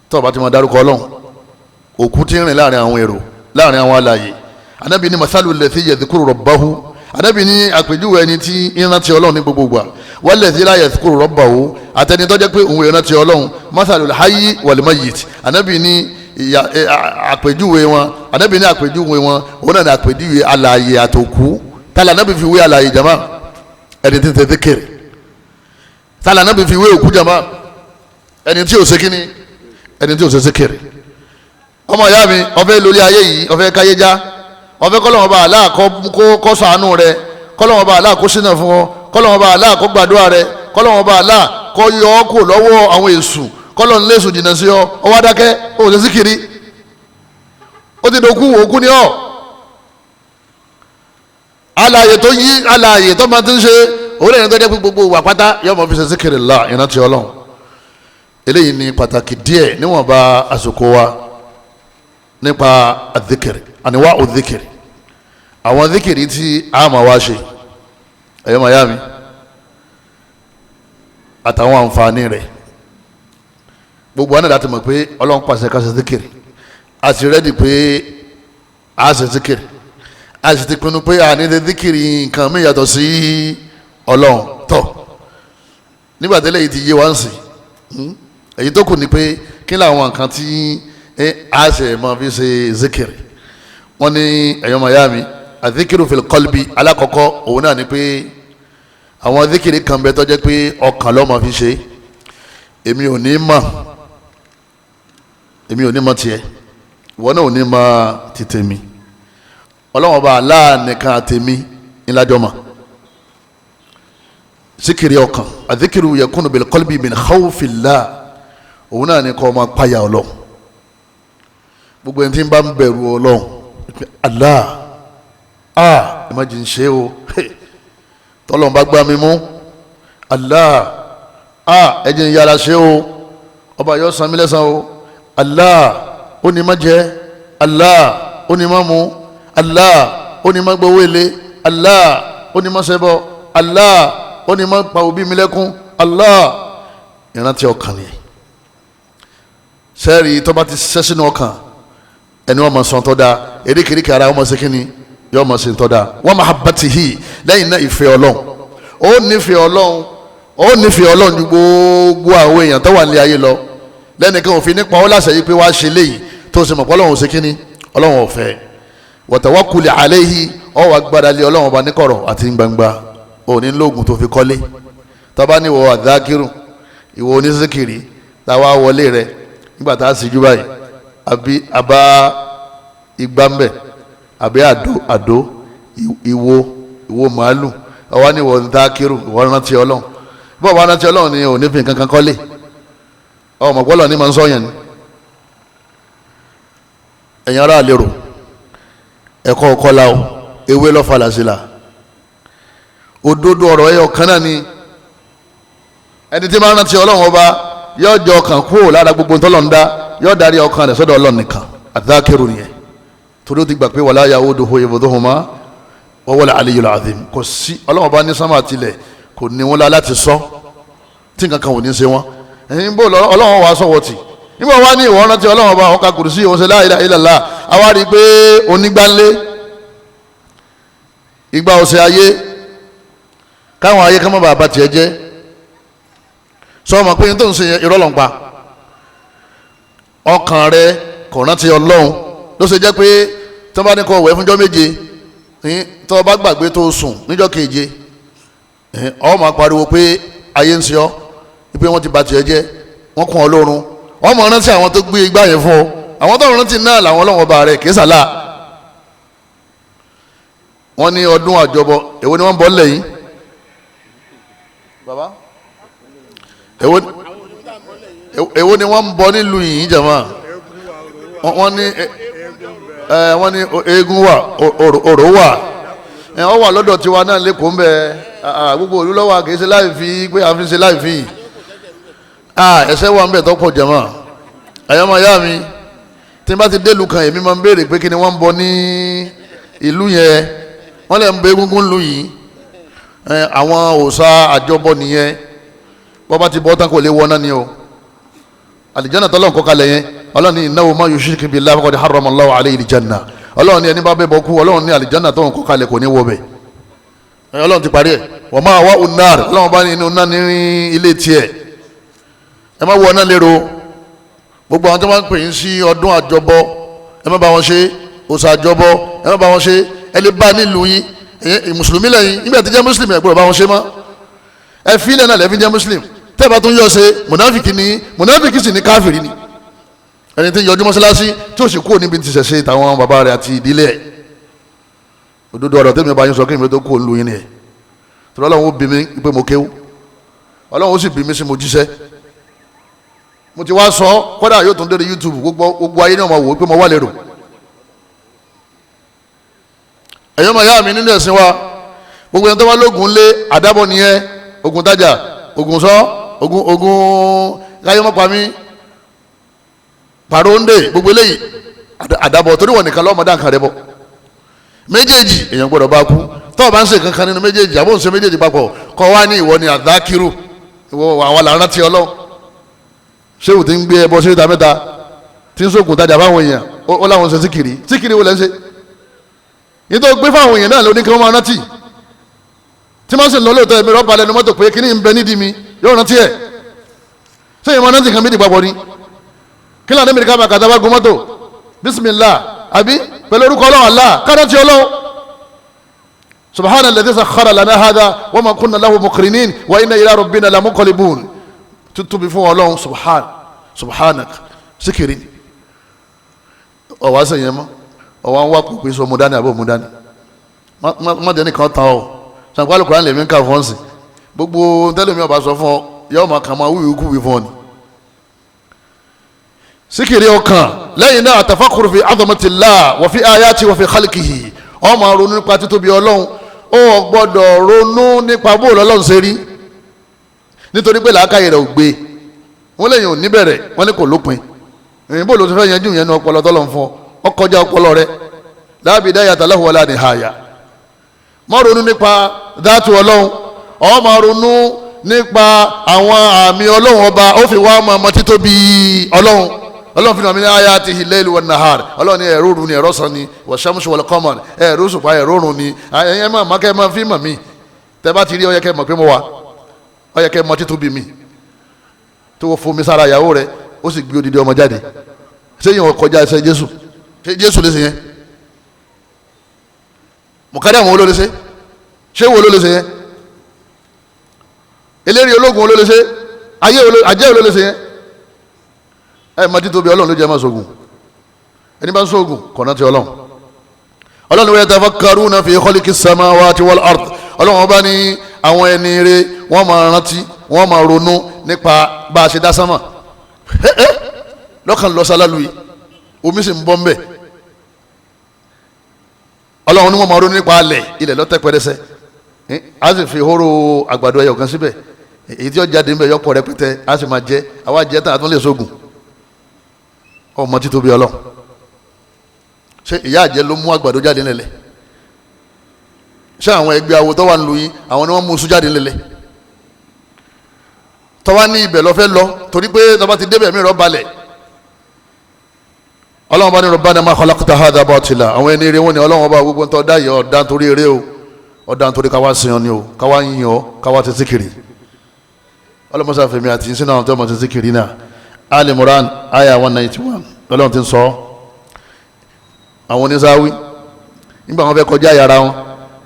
B: Tó o bá ti máa dárúkọ Ọlọ́run, òkú ti ń rìn láàrin àwọn èrò, láàrin àwọn alààyè. Ànábì ní masalu lathi yadhkuru rabbahu. Ànábì ní àpèjúwe ẹni tí ìrántí Ọlọ́run ní gbogbo gbà, wallazi la yadhkuru rabbahu, àtẹni tó jẹ́ pé òun ìrántí Ọlọ́run, masalul hayyi wal mayyit. Ànábì ní àpèjúwe wọn, Ànábì ní àpèjúwe wọn, òun náà ní àpèjúwe alààyè àtòkú. Tálà Ànábì fi wé alààyè jama, ẹni tí ń tètè kéré. Tálà Ànábì fi wé òkú jama, ẹni tí ò ṣe kíni, ẹni tí ò ṣe ṣe kéré. Ọmọ ìyá mi, ọfẹ lórí ayé yìí, ọfẹ káyé já, ọfẹ kọlọ́wọ́n bá aláà kó ṣàánú rẹ, kọlọ́wọ́n bá aláà kó ṣínà fún ọ, kọlọ́wọ́n bá aláà kó gbàdúrà rẹ, kọlọ́wọ́n bá aláà kó yọ ọ́ kó lọ́wọ́ àwọn èṣù, kọlọ́n lẹ́sù jìnnà sí ọ, ọwọ́ adákẹ́ ó ṣe síkiri, ó ti dòkú, òkú ni ọ. Alààyè tó yí, alààyè tó máa ti ń ṣe òun lẹ́yìn tó jẹ́ pé gbogbo wà pátá yóò máa fi ṣe síkiri la ìrántí Ọlọ́run. Eléyìí ni pàtàkì díẹ̀ níwọ̀nba àsìkò wa nípa àdìkìrì, àníwá òdìkìrì, àwọn àdìkìrì tí a máa wá ṣe, ẹ̀yọ́ máa yá mi, àtàwọn àǹfààní rẹ̀. Gbogbo àná láti mọ̀ pé Ọlọ́run pàṣẹ ká ṣe zikiri. A sì rẹ́dì pé a ṣe zikiri, a sì ti pinnu pé a ní ṣe zikiri nǹkan mi yàtọ̀ sí Ọlọ́run. Tọ̀ nígbà tẹ́lẹ̀ yìí ti yé wa ń sìn, èyí tó kù ni pé kí làwọn nǹkan tí a ṣe máa fi ṣe zikiri. Wọ́n ní ẹ̀yọ́ mayami azikiru fil qalbi, alákọ̀ọ́kọ́ òun náà ni pé àwọn zikiri kan bẹ tó jẹ́ pé ọkàn ló máa fi ṣe. Èmi ò ní mọ̀, èmi ò ní mọ̀ tiẹ̀, ìwọ náà ò ní mọ̀ ti tèmi. Ọlọ́run Ọba Allah nìkan àtèmi ńlájọ́ mọ̀. Zikiri ọkàn, azikiru yakunu bil qalbi min khawfillah, òun náà ni kó máa páyà Ọlọ́run. Gbogbo ẹni tí ń bá ń bẹ̀rù Ọlọ́run, Allah, ah, ẹ má jẹ́ ń ṣe o, tọ́lọ́run bá gbá mi mú, Allah, ah, ẹ jẹ́ ń yára ṣe o, ọba yóò san mí lẹ́san o, Allah, ó ní má jẹ, Allah, ó ní má mu, Allah, ó ní má gbowó èlé, Allah, ó ní má ṣẹbọ, Allah, ó ní má pa òbí mi lẹ́kún, Allah. Ìrántí ọkàn ni sẹ́ẹ̀rì tó bá ti ṣiṣẹ́ sínú ọkàn ẹni wọ́n máa sọ tó dáa, erékèéríkèé ara wọ́n máa ṣe kínni, yóò máa ṣe tó dáa. Wa mahabbatihi, lẹ́yìn náà ìfẹ́ Ọlọ́run. Ó nífẹ̀ẹ́ Ọlọ́run, ó nífẹ̀ẹ́ Ọlọ́run ju gbogbo àwọn èèyàn tó wà ní ayé lọ. Lẹ́nìkan òfin nípa ó láṣẹ yìí pé wàá ṣe léyìí tó ṣe mọ̀ pé Ọlọ́run ò ṣe kínni, Ọlọ́run ò fẹ́. Wa tawakkuli alayhi, ó wá gbára lé Ọlọ́run ọba níkọ̀rọ̀ àti gbangba. Ò ní lóògùn tó fi kọ́lé. Tọ́ba ní ìwọ àdákírù, ìwọ oníṣíkìrì, táwa wọlé rẹ nígbà tá a sì jú báyìí, àbí àbá igbá ń bẹ̀, àbí àdó àdó ìwo ìwo màálù, ọwọ́ ní ìwọ dákírù, ìwọ rántí Ọlọ́run. Bọ́ọ̀ bá rántí Ọlọ́run ni ò ní fi nǹkan kan kọ́lé. Ọmọ gbọ́dọ̀ ní máa ń sọ yẹn ni. Ẹ̀yin ará lérò ẹ̀kọ́ ọ̀kọ́lá o, ewé lọ́fà làṣìlà. Òdodo ọ̀rọ̀ ẹ̀yọ kan náà ni ẹni tí máa rántí Ọlọ́run ọba yóò jọ ọkàn kúrò lára gbogbo tọ́lọ̀ ń dá, yóò darí ọkàn rẹ̀ sọ́dọ̀ Ọlọ́run nìkan. Àdákẹ́rù nìyẹn, torí ó ti gbà pé wala ya'uduhu hifdhuhuma wa huwal aliyyul azim. Kò sí Ọlọ́run ọba ní sánmà tilẹ̀ kò ní wọn la láti sọ tí nǹkan kan ò ní ṣe wọn. Ẹ̀yin bó Ọlọ́run wàá sọ̀wọ́ tì nígbà wá ní ìwọ rántí Ọlọ́run ọba ọkà kùrùsí òun ṣe la ilaha illallah, àwa rí i pé onígbàlé ìgbà ọ̀sẹ̀ ayé káwọn ayé káwọn bàbá tiẹ̀ jẹ́ sọ ma pé tó ń ṣe irọ́ ló ń pa. Ọkàn rẹ kò rántí Ọlọ́run ló ṣe jẹ́ pé tí wọ́n bá ní kó wẹ̀ fúnjọ́ méje, tí wọ́n bá gbàgbé tó sùn níjọ́ keje, ó máa pariwo pé ayé ń ṣe ọ́, pé wọ́n ti bà tiẹ̀ jẹ́, wọ́n kún ọ lórun. Wọ́n mọ̀ rántí àwọn tó gbé igbá yẹn fún ọ, àwọn tó rántí náà làwọn Ọlọ́run ọba rẹ̀ kìí sàlá. Wọ́n ní ọdún àjọbọ, èwo ni wọ́n ń bọ̀ lẹ́yìn baba, èwo ni wọ́n ń bọ nílùú yìí jàmá? Wọ́n ní wọ́n ní eégún wà, orò wà, ọ wà lọ́dọ̀ tiwa náà lẹ́kọ̀ọ́ ń bẹ. Gbogbo òlú lọ́wọ́ kìí ṣe láì fi pé à ń fi ṣe láì fi ẹsẹ̀ wà ń bẹ tọ́pọ̀ jàmá. Àyàmọ̀ ya mi tí n bá ti délùú kan, èmi máa ń béèrè pé kí ni wọ́n ń bọ ní ìlú yẹn. Wọ́n lè ń bẹ egungun lù yìí, àwọn òòṣà àjọbọ nìyẹn. Bọ́ bá ti bọ́ tán kò lè wọ́n náà ni o. Àlìjáná tọ́lọ́run kọ́ kalẹ̀ yẹn, Ọlọ́run ní innahu man yushrik billahi faqad harrama Allahu alayhi al-janna. Ọlọ́run ní ẹni bá bẹ́ bọ́ kú, Ọlọ́run ní àlìjáná tọ́lọ́run kọ́ kalẹ̀ kò ní wọ bẹ̀. Ọlọ́run ti parí ẹ̀. Wa ma'wahu an-nar, Ọlọ́run bá ní inú náà ní ilé tiẹ̀. Ẹ má wọ náà lérò. Gbogbo àwọn tó máa ń pè yín sí ọdún àjọbọ, ẹ má bá wọn ṣe. Òòṣà àjọbọ, ẹ má bá wọn ṣe. Ẹ lè bá nílùú yín, mùsùlùmí lẹ́yìn, nígbà tí jẹ́ mùsùlùmí ẹ gbọ́dọ̀ bá wọn ṣe mọ́. Ẹ fílẹ̀ náà lẹ́fí jẹ́ mùsùlùmí. Tẹ́ bá tún yọ ṣe mùnáfìkì ni, mùnáfìkì sì ni káfìrí ni. Ẹni tí ń yọjú mọ́ṣáláṣí tí ó sì kúrò níbi tí ṣẹ̀ṣẹ̀ tàwọn bàbá rẹ̀ àti ìdílé ẹ̀. Òdodo ọ̀rọ̀ tẹ́mi ọba yín sọ kí mi tó kú òun lu yín ni ẹ̀. Torí Ọlọ́run ó bí mi pé mo kéwú, Ọlọ́run ó sì bí mi sí mo jíṣẹ́. Mo ti wá sọ kódà yóò tún dé YouTube, gbogbo ayé ni wọ́n máa wò ó pé mo wà lérò. Ẹ̀yọ́ màá yá mi nínú ẹ̀sìn wa, gbogbo ẹni tó bá lóògùn lé àdábọ̀ nìyẹn, ogun tajà, ogun sọ, ogun ogun káyọ́mọ́pamí, pàróńdè, gbogbo eléyìí àdábọ̀, torí wọn nìkan lọ́mọdé àkàrẹ́ bọ̀. Méjèèjì èèyàn gbọ́dọ̀ bá kú. Tọ́ ọ bá ń ṣe kankan nínú méjèèjì, àbó ń ṣe méjèèjì papọ̀, kọ́ wá ní ìwọ ni àdákírù, ìwọ àwọn làwọn ti Ọlọ́run. Ṣéwù ti ń gbé ẹbọ síta mẹ́ta tí ń sókun tajà fáwọn èèyàn, Ó láwọn ṣe síkìrì. Síkìrì wo lẹ́ ń ṣe? Nítorí gbé fáwọn èèyàn náà ló ní kí wọ́n máa rántí. Tí wọ́n sì ń lọ lóòótọ́ ẹ̀mí rọ́bà lẹ́nu mọ́tò pé kíní ń bẹ nídìí mi yóò rántí ẹ̀. Ṣé ìmọ̀ rántí kan méjì papọ̀ ni? Kí lóò ní ká bá gun mọ́tò? Bísímìlá àbí pẹ̀lú orúkọ Ọlọ́run Allah kárántí Ọlọ́run. Subhana alladhi sakhkhara lana hadha wa ma kunna lahu muqrinin wa inna ila rabbina lamunqalibun. Tuntun bí fún Ọlọ́run subhanak síkìrì ọ̀wá sẹ̀yìn mọ́ ọ̀wá ń wá kó pèsè ọmọ dání àbọ̀ ọmọ dání má jẹ́ nìkan tán o. Sàǹkó Al-Qur'an lèmi ń kà fún ọ̀sìn gbogbo tẹ́lẹ̀mí ọba sọ fún ọ yóò máa kà máa wíwí kúwì fún ọ ni. Síkìrì ọkàn lẹ́yìn náà àtàfàkùrù fi azamatillah wa fi ayati wa fi khalqihi. Ó máa ronú nípa títóbi Ọlọ́run. Ó gbọ́dọ̀ ronú nípa bóòlù Ọlọ́run ṣe rí, nítorí pé làákàyè rẹ̀ ò gbé. Wọ́n lẹ́yìn ò níbẹ̀rẹ̀, wọ́n ní kò lópin. Èyí bóòlù tó fẹ́ yanjú yẹn ní ọpọlọ tọ́lọ̀ ń fún ọ, ọ kọjá ọpọlọ rẹ. La bidayata lahu wala nihaya. Má ronú nípa dáàtú Ọlọ́run, ó máa ronú nípa àwọn àmì Ọlọ́run ọba. Ó fi wá ọmọ títóbi Ọlọ́run. Ọlọ́run fi hàn mí ní ayatihi layl wan nahar. Ọlọ́run ní ẹ̀rọ òru ni, ẹ̀rọ sàn ni, wa shamsu wal qamar, ẹ̀rọ òṣùpá, ẹ̀rọ òrùn ni. Ẹ̀yẹ́ máa má kẹ́ máa fi mọ̀ mí. Tẹ́ bá ti rí, ó yẹ kẹ́ mọ̀ pé mo wà, ó yẹ kẹ́ mọ̀ títóbi mi. Tó fomi sára ìyàwó rẹ̀, ó sì gbé odidi ọmọ jáde. Ṣé yẹn kọjá ẹsẹ̀ Jésù? Ṣé Jésù lè ṣe yẹn? Mọ̀kádà àwọn olóòlè ṣe? Ṣé wo olóòlè ṣe yẹn? Eléré ológun olóòlè ṣe? Ajé olóòlè ṣe yẹn? Ẹ mọ títóbi Ọlọ́run ló jẹ́ máa sọ̀gùn. Ẹni bá ń sọ̀gùn kọ̀ọ̀nà ti Ọlọ́run. Ọlọ́run wa yatafakkaruna fi khalqis samawati wal ard. Ọlọ́run ọba ní àwọn ẹni rere wọ́n máa rántí, wọ́n máa ronú nípa bá a ṣe dá sánmà. Lọ́kàn lọ sálálù yìí, omi sì ń bọ́ mbẹ́. Ọlọ́run ní wọ́n máa ronú nípa alẹ̀, ilẹ̀ lọ́tẹ̀ pẹrẹsẹ. A sì fi hóró àgbàdo ẹyọ kan síbẹ̀, èyí tí ó jáde mbẹ́ yọpọ̀ rẹpẹtẹ, a sì máa jẹ. Àwa jẹ tán, a tún lè sógun. Ọmọ títóbi Ọlọ́run. Ṣé ìyá àjẹ́ ló mú àgbàdo jáde nílẹ̀? Ṣé àwọn ẹgbẹ́ awo tó wà nílùú yín, àwọn ni wọ́n mú iṣu jáde nílẹ̀? Tọ́wá ní ibẹ̀ lọ́fẹ́ lọ, torí pé tọ́ba ti débẹ̀ mí rọ́ balẹ̀. Ọlọ́run bá ní rabbana ma khalaqta hadha batila. Àwọn ẹni eré wọn ni Ọlọ́run bá gbogbo ntọ́ dá yẹ ọ̀dá nítorí eré o, ọ̀dá nítorí káwá sin ọ ni o, káwá yin ọ, káwá ti síkìrì. Ọlọ́run mọ́sá fèmí àti sínú àwọn tó mọ̀ ti síkìrì náà. Ali Imran aya 191 lọ́lọ́run ti ń sọ. Àwọn oníṣáwí nígbà wọn fẹ́ kọjá yàrá wọn,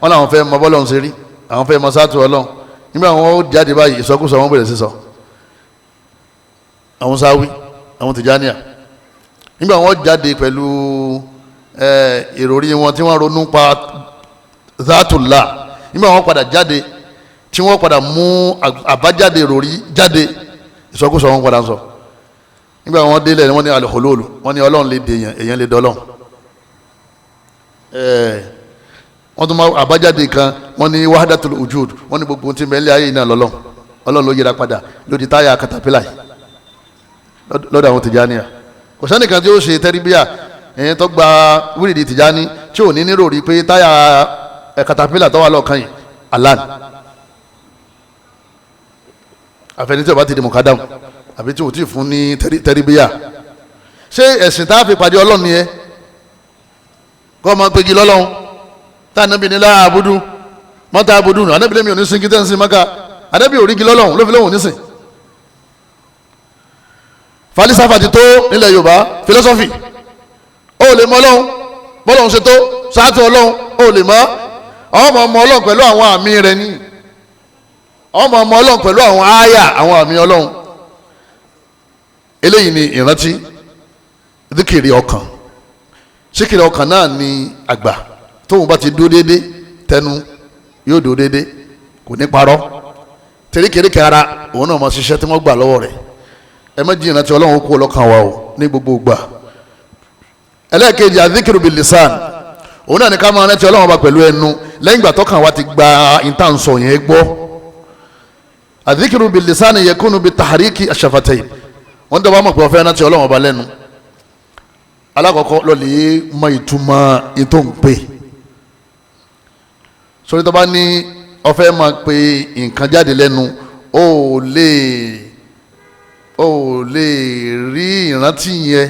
B: wọn làwọn fẹ́ mọ bọ́lọ́run ṣe rí, àwọn fẹ́ mọ sáàtù Ọlọ́run. Nígbà wọn ó jáde báyìí, ìsọkúsọ wọn bẹ̀rẹ̀ sí sọ. Àwọn sáwí, àwọn Tìjàníyà, nígbà wọn jáde pẹ̀lú ìròrí wọn tí wọ́n ronú pa zátùlá, nígbà wọn padà jáde tí wọ́n padà mú àbájáde ìròrí jáde, ìsọkúsọ wọn padà sọ. Nígbà wọn délẹ̀ wọ́n ní alihululu, wọ́n ní Ọlọ́run lè dèèyàn, èèyàn lè dọ́lọ́run. Wọ́n tún máa àbájáde kan, wọ́n ní wahdatul wujud, wọ́n ní gbogbo tí mẹ́lẹ́ ayé iná lọ́lọ́run. Ọlọ́run ló yẹra padà lódi táyà katapila yìí lọ́dọ̀ àwọn Tìjàníyà. Kò sẹ́nìkan tí ó ṣe tẹ́ríbíà ẹ̀yìn tó gba wíìrìdì Tìjàní tí ò ní nírò rí pé táyà katapila tó wà lọ́ọ̀kan yìí alan. Àfẹni tí ó bá ti di mùkádàm àbí tí ò tí fún ní tẹ́ríbíà. Ṣé ẹ̀sìn tá a fi pàdé Ọlọ́run ni ẹ kọ́ ọmọ péjì lọ́lọ́run tá ànábì ní láà àbúdú mọ́tà àbúdú nù? Ànábì lẹ́mi ò ní sin kí tẹ́ ń sin mọ́ká. Ànábì ò rí igi lọ́lọ́run ló fi lóhùn nísìn. Falisafa ti tó nílẹ̀ Yorùbá, philosophy. Ó lè mọ Ọlọ́run bọ́lọ́run ṣe tó sáàtì Ọlọ́run, ó lè mọ. Ọmọ ọmọ Ọlọ́run pẹ̀lú àwọn àmì rẹ̀ ní. Ọmọ ọmọ Ọlọ́run pẹ̀lú àwọn àyà, àwọn àmì Ọlọ́run. Eléyìí ni ìrántí díkìrì ọkàn. Síkìrì ọkàn náà ni àgbà tóun bá ti dúró déédé, tẹnu yóò dúró déédé, kò ní parọ́. Tẹríkẹríkẹ ara òun náà máa ṣiṣẹ́ tí wọ́n gbà lọ́wọ́ rẹ̀. Ẹ má jí ìrántí Ọlọ́run kú ọlọ́kàn wa o ní gbogbo ìgbà. Ẹlẹ́ẹ̀kejì, adhikiru bil lisan, òun náà ní ká máa rántí Ọlọ́run ọba pẹ̀lú ẹnu lẹ́yìn ìgbà tọ́kàn wa ti gba ìtànsọ̀ yẹn gbọ́. Adhikiru bil lisan yakunu bi tahriki ash-shafatayn. Wọ́n dọ̀ bá mọ̀ pé wọ́n fẹ́ rántí Ọlọ́run ọba lẹ́nu. Alákọ̀ọ́kọ́ lọ́lẹ̀ mọ ìtumọ̀ ètò ń pè. Sórí tó bá ní ó fẹ́ máa pe nǹkan jáde lẹ́nu, ó lè rí ìrántí yẹn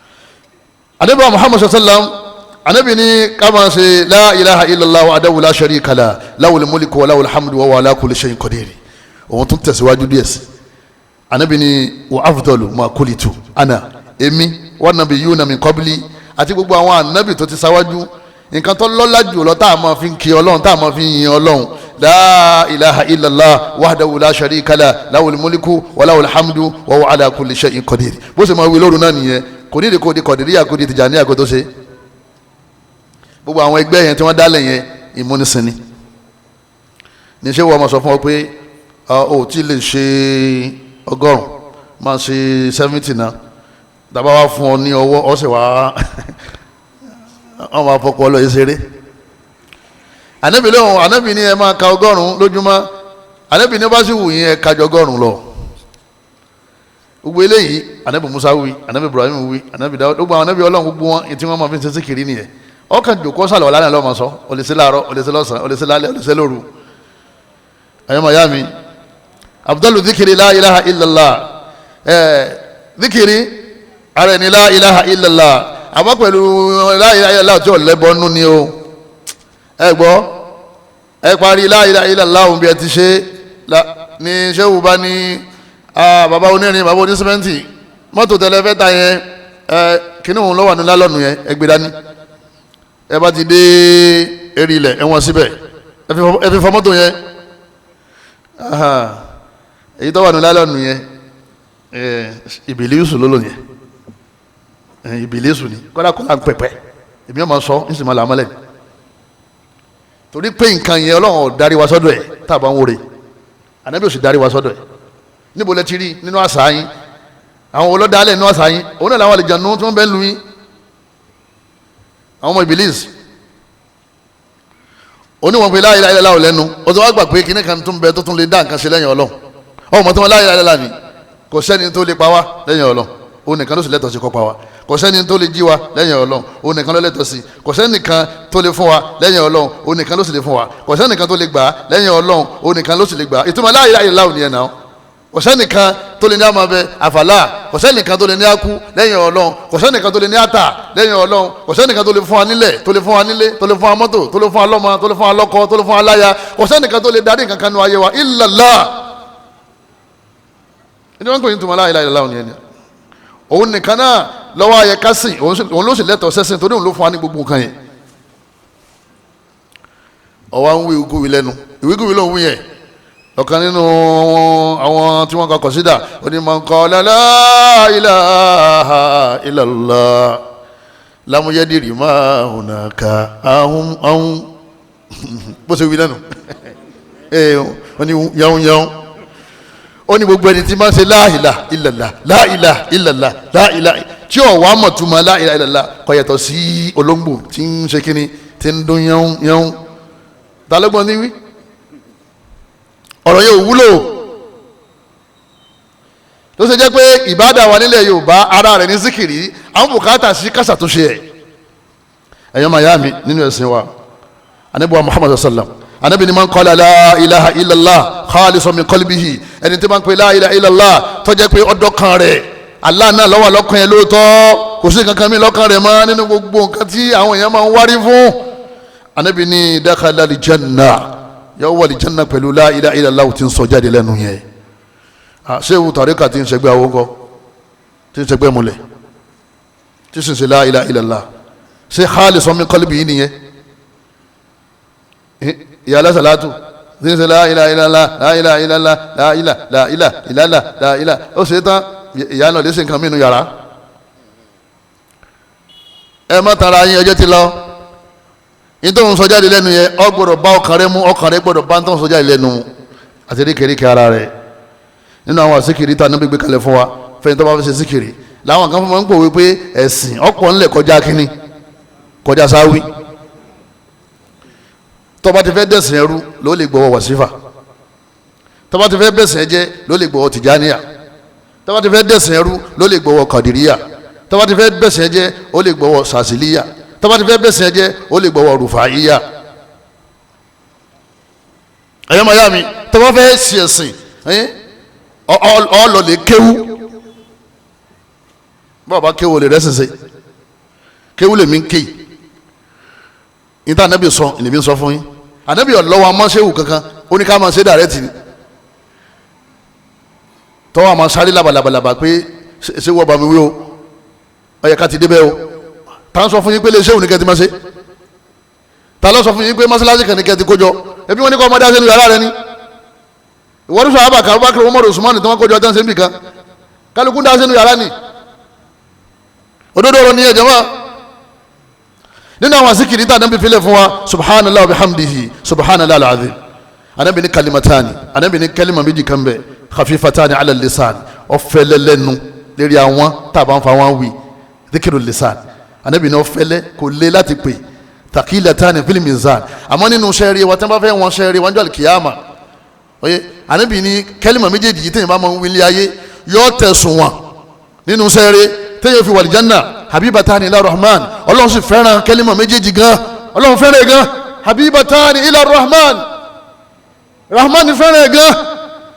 B: Ànábì Muhammad sallam, Ànábì ní ká máa ṣe la ilaha illallah wahdahu la sharika lah lahul mulku wa lahul hamdu wa huwa ala kulli shay'in qadir. Òun tún tẹ̀síwájú díẹ̀ sí. Ànábì ní wa afdalu ma qulitu ana, èmi wa nabiyyuna min qabli, àti gbogbo àwọn ànábì tó ti sáwájú, nǹkan tó lọ́lá jù lọ tá a máa fi ń kí Ọlọ́run, tá a máa fi ń yin Ọlọ́run, la ilaha illallah wahdahu la sharika lah lahul mulku wa lahul hamdu wa huwa ala kulli shay'in qadir. Bó ṣe máa wí lóru náà nìyẹn, kò ní ìdíkò di kọ̀dìríyà kò di tìjàníyà kò tó ṣe. Gbogbo àwọn ẹgbẹ́ yẹn tí wọ́n dálẹ̀ yẹn ìmúnisìnni ní ṣé wọ́n máa sọ fún ọ pé o ò tí ì lè ṣe 100, máa ṣe 70 náà, tàbá wá fún ọ ní ọwọ́ ọ sì wá wọ́n máa fọkọ lọ ìṣeré. Ànábì lóhùn, Ànábì ní ẹ máa ka 100 lójúmọ́, Ànábì ní bá sì wù yín ẹ kájọ 100 lọ. Gbogbo eléyìí Ànábì Musa wí, Ànábì Ibrahim wí, Ànábì Dawud, gbogbo àwọn Ànábì Ọlọ́run gbogbo wọn tí wọ́n máa fi ń ṣe síkìrì nìyẹn. Ọkàn jòkó sàlọ̀ ọ̀la náà lọ́ọ́ máa sọ, ó lè ṣe láàárọ̀, ó lè ṣe lọ́sàn-án, ó lè ṣe lálẹ́, ó lè ṣe lóru. Ẹ̀yọ́ màyá mi, abdullu dhikiri la ilaha illallah, dhikiri ara ẹni la ilaha illallah, àmọ́ pẹ̀lú la ilaha illallah tí ò lẹ́bọnú ni o. Ẹ gbọ́, ẹ parí la ilaha illallah òun bí ẹ ti ṣe ní ṣéwù bá ní bàbá onírin, bàbá onísímẹ́ǹtì, mọ́tò tẹ́lẹ̀ fẹ́ ta yẹn, kíní òun lọ́wọ́ ní lálọ́nù yẹn, ẹ gbé dání, ẹ bá ti dé eré ilẹ̀ ẹ wọ́n síbẹ̀, ẹ fi fọ mọ́tò yẹn. Èyí tó wà ní lálọ́nù yẹn, ìbílísù ló lò yẹn, ìbílísù ni, kọ́lá kọ́lá pẹ̀pẹ́, èmi ò máa sọ ń sì máa là mọ́lẹ̀, torí pé nǹkan yẹn Ọlọ́run ò darí wa sọ́dọ̀ ẹ̀ tá a bá ń wọlé, Ànábì ò sì darí wa sọ́dọ̀ ẹ̀. Níbo lẹ ti rí nínú àṣà yín? Àwọn olódàálẹ̀ nínú àṣà yín, òun náà làwọn àlejànú tí wọ́n bẹ́ẹ̀ lu yín, àwọn ọmọ ìbílísì oníwọ̀n pé la ilaha illallah lẹ́nu, o tó wá gbà pé kíní kan tún bẹ tó tún lè dá nǹkan ṣe lẹ́yìn Ọlọ́run. Ọmọ tó wọn la ilaha illallah ni, kò sẹ́ni tó lè pa wá lẹ́yìn Ọlọ́run, òun nìkan ló sì lẹ́tọ̀ọ́ sí kó pa wá. Kò sẹ́ni tó lè jí wa lẹ́yìn Ọlọ́run, òun nìkan ló lẹ́tọ̀ọ́ sí. Kò sẹ́nìkan tó lè fún wa lẹ́yìn Ọlọ́run, òun nìkan ló sì lè fún wa. Kò sẹ́nìkan tó lè gbà lẹ́yìn Ọlọ́run, òun nìkan ló sì lè gbà. Ìtumọ̀ la ilaha illallah nìyẹn náà. Kò sẹ́nìkan tó lè ní àmọ́ bẹ àfàlà, kò sẹ́nìkan tó lè ní akú lẹ́yìn Ọlọ́run, kò sẹ́nìkan tó lè ní ata lẹ́yìn Ọlọ́run, kò sẹ́nìkan tó lè fún wa nílẹ̀, tó lè fún wa nílé, tó lè fún wa mọ́tò, tó lè fún wa lọ́mọ, tó lè fún wa lọ́kọ, tó lè fún wa láya. Kò sẹ́nìkan tó lè darí nǹkan kan nínú ayé wa illallah. Ẹni wọn kò ní tuma la ilaha illallah nìyẹn ni. Òun nìkan náà lọ́wọ́ ayẹ kásìn, òun ló sì lẹ́tọ̀ọ́ sẹ́sìn, torí òun ló fún wa ní gbogbo nǹkan yẹn. Ọwọ́ ń wí ìwíkúwí lẹ́nu, ìwíkúwí ló ń wí yẹn. Ọ̀kan nínú àwọn tí wọ́n kọ kọ̀sídà, ó ní man qala la ilaha illallah lam yadri ma hunaka ahun ahun, bó ṣe wí lẹ́nu ó ní yahun yahun. Ó ní gbogbo ẹni tí máa ń ṣe la ilaha illallah la ilaha illallah la ilaha tí ò wá mọ̀ túmọ̀ la ilaha illallah, kò yàtọ̀ sí olóńgbò tí ń ṣe kíni, tí ń dún yahun yahun. Ta ló gbọ́n ní wí? Ọ̀rọ̀ yẹn ò wúlò. Tó ṣe jẹ́ pé ìbádà wa nílẹ̀ Yorùbá ara rẹ̀ ní síkìrì, àwọn bùkátà sí kásà tó ṣe ẹ̀. Ẹ̀yọ́ màyá mi nínú ẹ̀sìn wa, Ànábì wa Muhammad sallam, Ànábì ni man qala la ilaha illallah khalisan min qalbihi, ẹni tí wọ́n ń pè la ilaha illallah tó jẹ́ pé ọ̀dọ́ kan rẹ̀ Allah náà ló wà lọ́kàn yẹn lóòótọ́, kò sí nǹkan kan mi lọ́kàn rẹ̀ mọ́ nínú gbogbo nǹkan tí àwọn èèyàn máa ń wárí fún. Ànábì ni dakhala al-janna, yóò wọ àlìjánná pẹ̀lú la ilaha illallah tí ń sọ jáde lẹ́nu yẹn. Ṣé ewu tàríkà tí ń ṣẹgbẹ́ àwọn ńkọ́, tí ń ṣẹgbẹ́ múlẹ̀, tí sì ń ṣe la ilaha illallah, ṣé khalisan min qalbihi nìyẹn? Ìyá alásàlátù tí ń ṣe la ilaha illallah la ilaha illallah la ilaha la ilaha illallah la ilaha, ó ṣe tán, ìyá náà lè ṣe nǹkan mìíràn yàrá. Ẹ má tara yín, ọjọ́ ti lọ. Nítorí sọ jáde lẹ́nu yẹn, ọ gbọ́dọ̀ bá ọkàn rẹ mú, ọkàn rẹ gbọ́dọ̀ bá nítorí sọ jáde lẹ́nu àti ríkèríkè ara rẹ. Nínú àwọn àsìkiri tá a níbi gbé kalẹ̀ fún wa, fẹ́ni tó bá fẹ́ ṣe síkiri, làwọn kan fún mi ń pòwe pé ẹ̀sìn ọ̀pọ̀ ńlẹ̀ kọjá kínní, kọjá sáwí. Tó bá ti fẹ́ dẹ̀sìn ẹrú ló lè gbọ́wọ́ wàsífà, tó bá ti fẹ́ bẹ̀sìn ẹjẹ́ ló lè gbọ́wọ́ tìjáníyà, tó bá ti fẹ́ dẹ̀sìn ẹrú ló lè gbọ́wọ́ kàdìríyà, tó bá ti fẹ́ bẹ̀sìn ẹjẹ́ ó lè gbọ́wọ́ sàṣìlíyà, tó bá ti fẹ́ bẹ̀sìn ẹjẹ́ ó lè gbọ́wọ́ rùfàáyà. Ẹ̀yọ́ màyá mi, tó bá fẹ́ ṣe ẹ̀sìn ọlọ́lẹ̀ kéwú, bọ́ọ̀ bá kéwú lè rẹ́sìn sí. Kéwú lèmi ń kéyì. Níta anabi sọ lèmi ń sọ fún yín. Anabi ọlọ́wọ́ amọ́sẹ́wù kankan, ó ní ká máa ṣe dàrẹ́tì ni. Tọ́wọ́ àmọ́ sáré labalabalaba pé ṣé wọ́n bá mi wí o, ó yẹ ká ti débẹ̀ o. Ta ń sọ fún yín pé lè ṣéwù ní kẹ́ ti máa ṣe? Ta ló sọ fún yín pé mọ́sálásí kan ní kẹ́ ti kó jọ? Ẹbí wọn ní kọ́ ọmọdé àṣẹ ní yàrá rẹ ni. Ìwọ́n ní sọ abaka Abubakar Umar Usman tí wọ́n kó jọ tán ṣe ń bì kan, kálukú ń dá sínú yàrá ni. Òdodo ọ̀rọ̀ ni ẹ jàmá. Nínú àwọn àsìkiri tá Ànábì filẹ̀ fún wa, subhanallah wa bihamdihi subhanallah al-azim. Ànábì ní kalimatani, Ànábì ní kalima méjì kan bẹ, khafifatani ala lisan, ọ̀fẹ́lẹ́ lẹ́nu lérí àwọn tá a bá ń fa wọn wí, dhikiru lisan. Ànábì ní ọ̀fẹ́lẹ́, kò lé láti pè, thaqilatani fil mizan. Àmọ́ nínú sẹ́ẹ̀rì wa tí wọ́n bá fẹ́ wọn sẹ́ẹ̀rì wọn jọ alikiyama, oye, Ànábì ní kalima méjèèjì yìí tẹ̀yìn bá máa ń wí ayé yọ tẹ̀sùn wọn nínú sẹ́ẹ̀rì tẹ́yẹ̀ fi wàlìjánà. Habibatani ila rahman, ọlọ́run sì fẹ́ràn kẹ́límà méjèèjì gan, ọlọ́run fẹ́ràn gan. Habibatani ila rahman, rahman fẹ́ràn gan.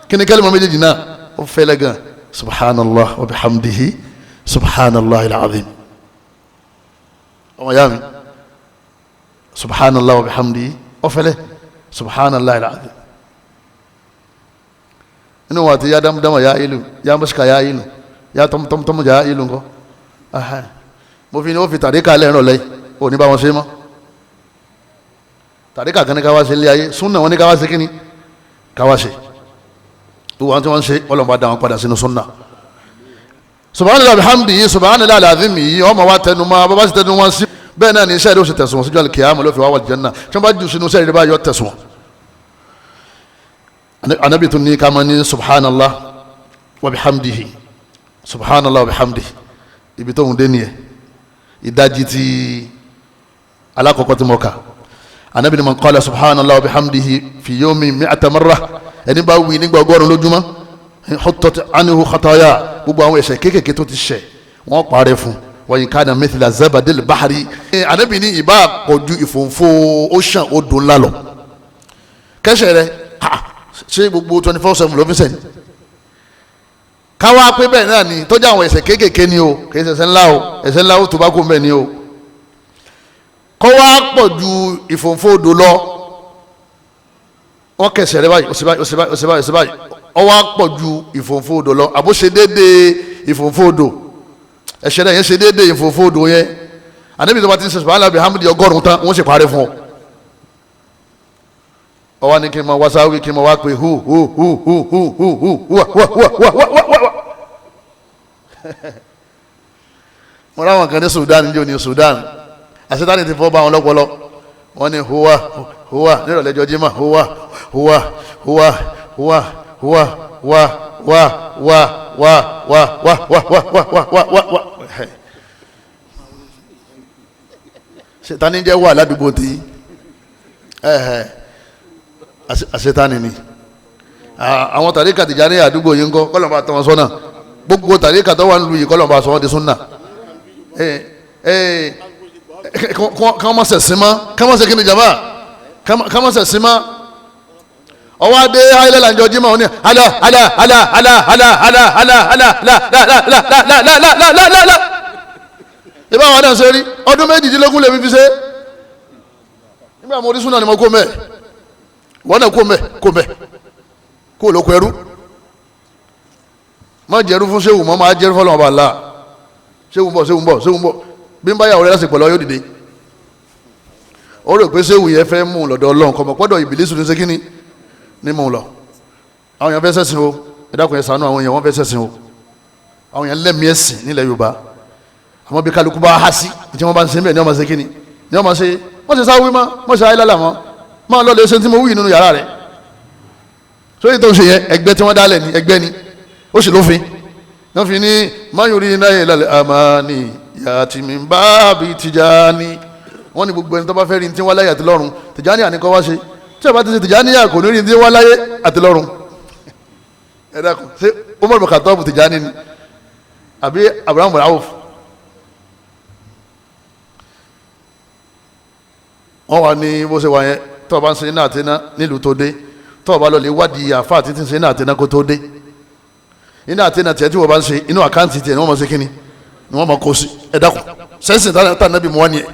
B: Kí ni kẹ́límà méjèèjì náà? Ó fẹ́lẹ́ gan, subhanallah wa bihamdihi subhanallah al-azim. Ọmọ ya mi, subhanallah wa bihamdihi, ó fẹ́lẹ́, subhanallah al-azim. Inú wa ti ya dámdámà ya ilu ya mọ́síkà ya ilu ya tọmọtọmọ ya ilu ńkọ́. Mo fi ni ó fi tàríkà lẹ́rọ̀ lẹ́yìn ò ní bá wọn ṣe mọ́. Tàríkà kan ní ká wá ṣe ilé ayé, súnà wọn ní ká wá ṣe kíni ká wá ṣe. Gbogbo àwọn tí wọ́n ń ṣe, Ọlọ́run bá dá wọn padà sínú súnà. Subhanallah bihamdihi subhanallah alazim yìí ọmọ wa tẹnu mọ́, bàbá sì tẹnu wọn sí bẹ́ẹ̀ náà ní iṣẹ́ rẹ̀ ó sì tẹ̀sùn wọn síjú àlùkìyámà ló fi wá wà jẹ́nà. Tí wọ́n bá jù sínú iṣẹ́ rẹ̀ bá yọ tẹ̀sùn wọn. Anabi tún ní ká máa ní subhanallah wa bihamdihi subhanallah wa bihamdihi. Ibi tó ń dé nìyẹn, ìdajì ti alákọ̀ọ́kọ́ tí mo kà. Anabi ni man qala subhanallah wa bihamdihi fi yawmin mi'ata marra, ẹni bá wí nígbà 100 lójúmọ́, huttat anhu khataya, gbogbo àwọn ẹ̀ṣẹ̀ kéékèèké tó ti ṣẹ̀ wọ́n parẹ́ fún. Wa in kana mithla zabadil bahri, anabi ni ìbá pọ̀jù ìfòǹfò ocean odò ńlá lọ. Kẹ́sẹ̀ rẹ̀ ṣé gbogbo 24/7 ló fi sẹ́ni káwá pé bẹ́ẹ̀ náà ni, tọ́jú àwọn ẹ̀ṣẹ̀ kéékèèké ni o, kì í ṣe ẹ̀ṣẹ̀ ńlá o, ẹ̀ṣẹ̀ ńlá o tó bá kó mbẹ́ ni o. Kọ́ wá pọ̀ ju ìfòǹfò odò lọ, wọ́n kẹsẹ̀ rẹ báyìí, ọ̀sẹ̀ báyìí, ọ̀sẹ̀ báyìí, ọ̀sẹ̀ báyìí, ọ̀sẹ̀ báyìí, ọ wá pọ̀ ju ìfòǹfò odò lọ, àbó ṣe déédéé ìfòǹfò odò, ẹ̀ṣẹ̀ rẹ yẹn ṣe déédéé ìfòǹfò odò yẹn. Ànábì tó bá ti ń ṣe subhanallahi bihamdi 100 tán, wọ́n sì parẹ́ fún ọ. Ọwọ́ ni kí n máa wá sáwí, kí n máa wá pé hu hu hu hu hu hu hu hu hu hu hu hu hu. Mo ráwọn kan ní Sudan ní òní Sudan, àṣetánì ti fọ́ bá wọn lọ́pọlọ. Wọ́n ní huwa huwa nírọ̀lẹ́jọ́ jimá, huwa huwa huwa huwa huwa wa wa wa wa wa wa wa wa wa wa wa wa. Ṣètánì jẹ́ wà ládùúgbò tí àṣetánì ni. Àwọn tàríkà Tìjàní àdúgbò yìí ń kọ́, kọ́lọ̀ bá tọ́ wọn sọ́nà. Gbogbo tàríkà tó wà nílùú yìí kọ́lọ̀ bá sọ wọ́n di súnà. Kí wọ́n má ṣe sí mọ́, kí wọ́n má ṣe kí ni jàmbá, kí wọ́n má ṣe sí mọ́. Ọwọ́ adé ayélujára ń jọ jimá wọn ni ala ala ala ala ala ala ala ala la la la la la la la la la la la. Ìbá wọn náà ṣe rí ọdún 18 lèmi fi ṣe. Nígbà mo rí súnà ni mo kó mẹ́ẹ̀, wọ́n náà kó mẹ́ kó mẹ́ kó ló kọ ẹrú. Má jẹ́rú fún sẹ́wù mọ́, má jẹ́rú fọlọ́mọba là. Sẹ́wù ń bọ̀, sẹ́wù ń bọ̀, sẹ́wù ń bọ̀. Bí n bá yàwó rẹ lásìkò lọ yóò dìde. Ó rò pé sẹ́wù yẹn fẹ́ mú un lọ́dọ̀ Ọlọ́run, kọ̀mọ̀ pọ́dọ̀ Ìbílísù ní sẹ́kínní ní mú un lọ. Àwọn èèyàn fẹ́ sẹ́sìn o, ẹ dákun ẹ ṣàánú àwọn èèyàn, wọ́n fẹ́ sẹ́sìn o. Àwọn èèyàn lẹ́mìí ẹ̀sìn nílẹ̀ Yorùbá. Àmọ́ bí kálukú bá há sí, tí wọ́n bá ń ṣe bẹ́ẹ̀ ni wọ́n máa ṣe kíni ni wọ́n máa ṣe. Wọ́n ṣe sáwí mọ́, wọ́n ṣe ayélujára mọ́, máa lọ lè ṣe tí mo wí nínú yàrá rẹ̀. Sóyè tó ń ṣe yẹn, ẹgbẹ́ tí wọ́n dálẹ̀ ni, ẹgbẹ́ ni ó sì lófin. Wọ́n fi ní mayuri náà ilal amani yàtì mi bá bi Tìjàní. Wọ́n ní gbogbo ẹni tó bá fẹ́ rí ní tí wọ́n láyé àti lọ́run, Tìjàní àníkọ́ wá ṣe. Tí a bá ti ṣe Tìjàní yà kò ní rí ní tí wọ́n láyé àti lọ́run. Ẹ dákun, ṣé Umar bin Khattab Tìjàní ni àbí Abraham bin Awf? Wọ́n wà ní bó ṣe wà yẹn, tó o bá ń ṣe iná àti iná nílùú tó dé, tó o bá lọ lè wádìí àfa àti tí ń ṣe iná àti iná kó tó dé. Iná àti iná tiẹ̀ tí wọ́n bá ń ṣe inú àkáǹtì tiẹ̀ ni wọ́n máa ṣe kíni ni wọ́n máa kó sí. Ẹ dákun, Sẹ́sìn tá nàbí mu wá ni ẹ̀.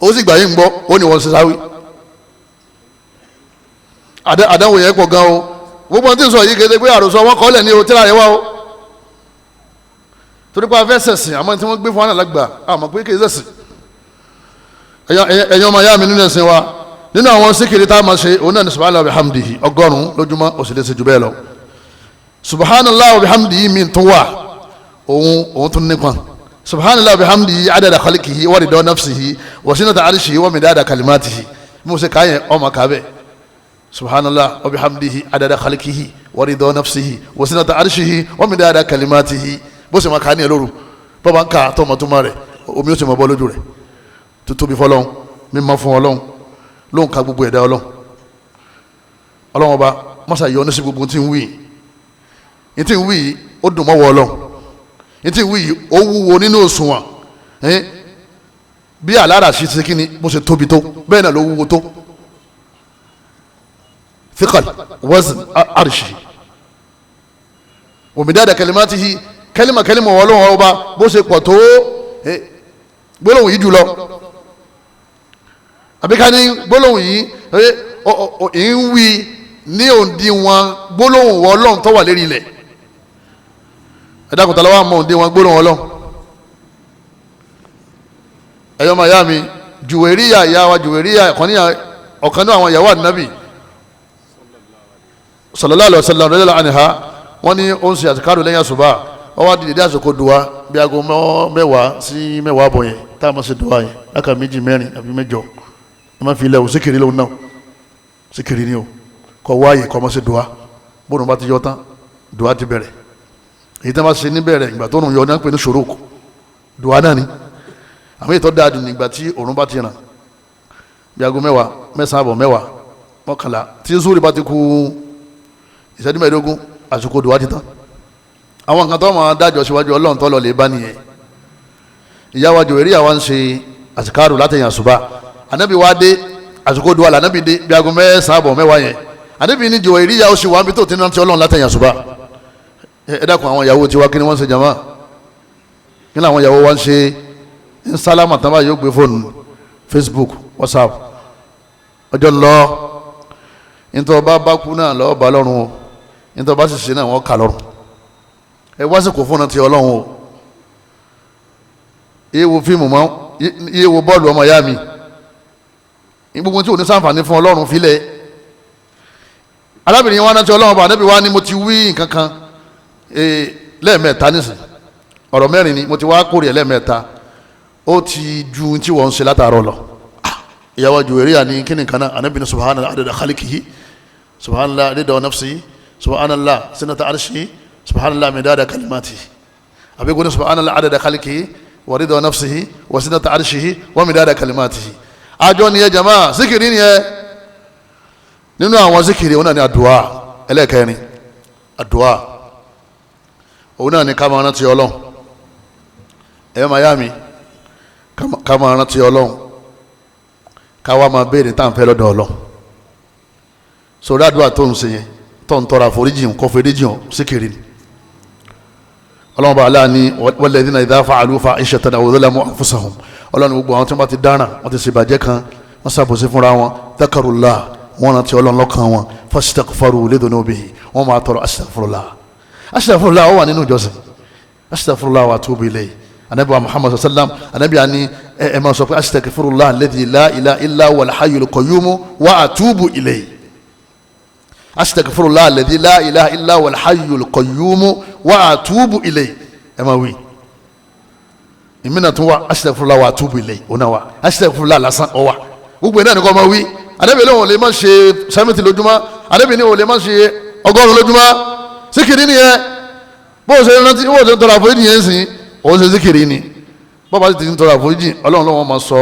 B: Ó sì gbà yín gbọ́, ó ní wọ́n ṣe sáwí. Àdánwò yẹn pọ̀ gan o. Gbogbo ohun tí ń sọ yìí kéde pé àròsọ wọn kọ́ lẹ̀ ní o tíra yẹn wá o. Torí pé a fẹ́ sẹ̀sìn, àmọ́ tí wọ́n gbé fún àlàgbà àmọ́ pé kì í sẹ̀sìn. Ẹ̀yin ọmọ ìyá mi nínú ẹ̀sìn wa, nínú àwọn síkìrì tá a máa ṣe, òun náà ní subhanallahi wa bihamdihi 100 lójúmọ́, ó sì lè ṣe jù bẹ́ẹ̀ lọ. Subhanallahi wa bihamdihi mi tún wà, òun tún nípa. Subhanallahi wa bihamdihi adada khalqihi wa rida nafsihi wa sinata arshihi wa midada kalimatihi. Mo ṣe káyẹ̀ ọmọ kábẹ́. Subhanallah wa bihamdihi adada khalqihi wa rida nafsihi wa sinata arshihi wa midada kalimatihi. Bó ṣe máa kà á ní ẹ lóru, bọ́ba ń ka tọmọtúmọ̀ rẹ̀, omi ó sì máa bọ́ lójú rẹ̀. Tó tóbi fọlọ́hún, mímọ́ fún ọlọ́hún, ló ń ka gbogbo ẹ̀dá ọlọ́hún. Ọlọ́hún ọba mọ́sá yọ ọ́nà sí gbogbo tí ń wí yìí. Tí ń wí yìí ó dùn mọ́wọ́ ọlọ́hún. Tí ń wí yìí ó wúwo nínú òṣùwọ̀n. Bí àlàrà ṣe ṣe kí ni bó ṣe tóbi tó, bẹ́ẹ̀ náà ló wúwo tó. Thiqal wazn arshi wa midada kalimatihi, kẹlímà kẹlímà ọlọ́hún ọba bó ṣe pọ̀ tó gbólóhùn yìí jùlọ. Àbí ká ní gbólóhùn yìí ń wí ní òǹdíwọ̀n gbólóhùn ọlọ́run tó wà lérí ilẹ̀. Ẹ̀dá kò tàlọ́wọ́ àmọ́ òǹdíwọ̀n gbólóhùn ọlọ́run. Ẹ̀yọ́ máa yá mi, Jùwèríyà, ìyá wa Jùwèríyà, ọ̀kan náà àwọn ìyàwó ànábì sallallahu alaihi wasallam radiyallahu anha, wọ́n ní ó ń ṣe àtìkárò lẹ́yìn àsùbá. Wọ́n wá dìde àsìkò dùwà bí aago 10 sí 10 àbọ̀ yẹn, tá a máa ṣe dùwà yẹn láka 2, 4 àbí 8. Ẹ má fi ilẹ̀ o, síkìrì lóhùn náà, síkìrì ni o, kọ wáyé kọ́ máa ṣe dùwà. Bóun bá ti yọ tán, dùwà ti bẹ̀rẹ̀. Èyí tí wọ́n bá ṣe níbẹ̀rẹ̀ ìgbà tó rùn yọ ní wọ́n pè ní ṣòrókù, dùwà náà ni. Àmọ́ èyí tó dáa dùn nígbà tí òòrùn bá ti ràn bí aago 10, 9 àbọ̀, 10, 11, tí zúrì bá ti kù ìṣẹ́jú 15, àsìkò dùwà ti tán. Àwọn nǹkan tó máa dájọ́ síwájú ọlọ́run tó lọ lè bá nìyẹn. Ìyá wa Jùwèríyà wa ń ṣe àsìkárù látẹ̀yìn àsùbá. Ànábì wa dé, àsìkò dùwà lànábì dé bí aago 9 àbọ̀ 10 yẹn. Ànábì ní Jùwèríyà ó sì wá níbi tó ti ń rántí ọlọ́run látẹ̀yìn àsùbá. Ẹ dákun, àwọn ìyàwó tiwa kí ni wọ́n ń ṣe jàmá? Kí ni àwọn ìyàwó wa ń ṣe? Ń sálámà tán báyìí, yóò gbé fóònù, Facebook, WhatsApp. Ọjọ́ lọ, nítorí ọba bá kú náà lọ́ọ́ bá lọ́rùn o, nítorí ọba sì ṣe náà wọ́n kà lọ́rùn. Ẹ wá sí kò fún ti ọlọ́run o. Iye wo fíìmù mọ́, iye wo bọ́ọ̀lù ọmọ ìyá mi, gbogbo tí ò ní sàǹfààní fún ọlọ́run filẹ̀. Arábìnrin wa rántí ọlọ́run bá ànábì wa ni mo ti wí nǹkan kan lẹ́ẹ̀mẹ́ta nísìn, ọ̀rọ̀ 4 ni mo ti wá kórè lẹ́ẹ̀mẹ́ta, ó ti ju tí wọ́n ń ṣe látàárọ̀ lọ. Ìyàwó Jùwèríyà ní kíni kan náà? Ànábì ní subhanallah adada khaliqihi, subhanallah rida nafsihi, subhanallah sinata arshihi, subhanallah midada kalimati. Àbí kò ní subhanallah adada khaliqihi wa rida nafsihi wa sinata arshihi wa midada kalimatihi. Àjọ nìyẹn jama, zikiri nìyẹn. Nínú àwọn zikiri òun náà ni àdúà. Ẹlẹ́ẹ̀kẹrin àdúà, òun náà ni ká máa rántí Ọlọ́run. Ẹ máa yá mi, ká máa rántí Ọlọ́run, ká wá máa béèrè tá à ń fẹ́ lọ́dọ̀ Ọlọ́run. Sọ̀rọ̀ àdúà tó ń ṣe yẹn, tó ń tọrọ àforíjì kó foríjì hàn, zikiri ni. Ọlọ́run bá aláà ní walladhina idha fa'alu fahishatan aw zalamu anfusahum. Ọlọ́run gbogbo àwọn tí wọ́n bá ti dáràn, wọ́n ti ṣèbàjẹ́ kan, wọ́n ṣàbòsí fúnra wọn, dhakarullah, wọ́n rántí Ọlọ́run lọ́kàn wọn, fastaghfaru lidhunubihi, wọ́n máa tọrọ astaghfirullah. Astaghfirullah ó wà nínú ìjọsìn. Astaghfirullah wa atubu ilayhi. Anabi wa Muhammad sallam, anabi ani ẹ máa sọ pé astaghfirullah alladhi la ilaha illa huwal hayyul qayyum wa atubu ilayhi. Astaghfirullah alladhi la ilaha illa huwal hayyul qayyum wa atubu ilayhi. Ẹ máa wí ìmínà tún wá astaghfirullah wa atubu ilayhi, òun náà wá astaghfirullah lásán ọ wá gbogbo ẹ̀ náà ni kò máa wí. Ànábì ní òun lè má ṣe 70 lójúmọ́, Ànábì ní òun lè má ṣe 100 lójúmọ́. Síkìrì nìyẹn. Bó o ṣe rántí, bó o ṣe ń tọrọ àforíjì yẹn sìn, òun ṣe síkìrì ni. Bó o bá ti ń tọrọ àforíjì, Ọlọ́run lọ́wọ́ máa sọ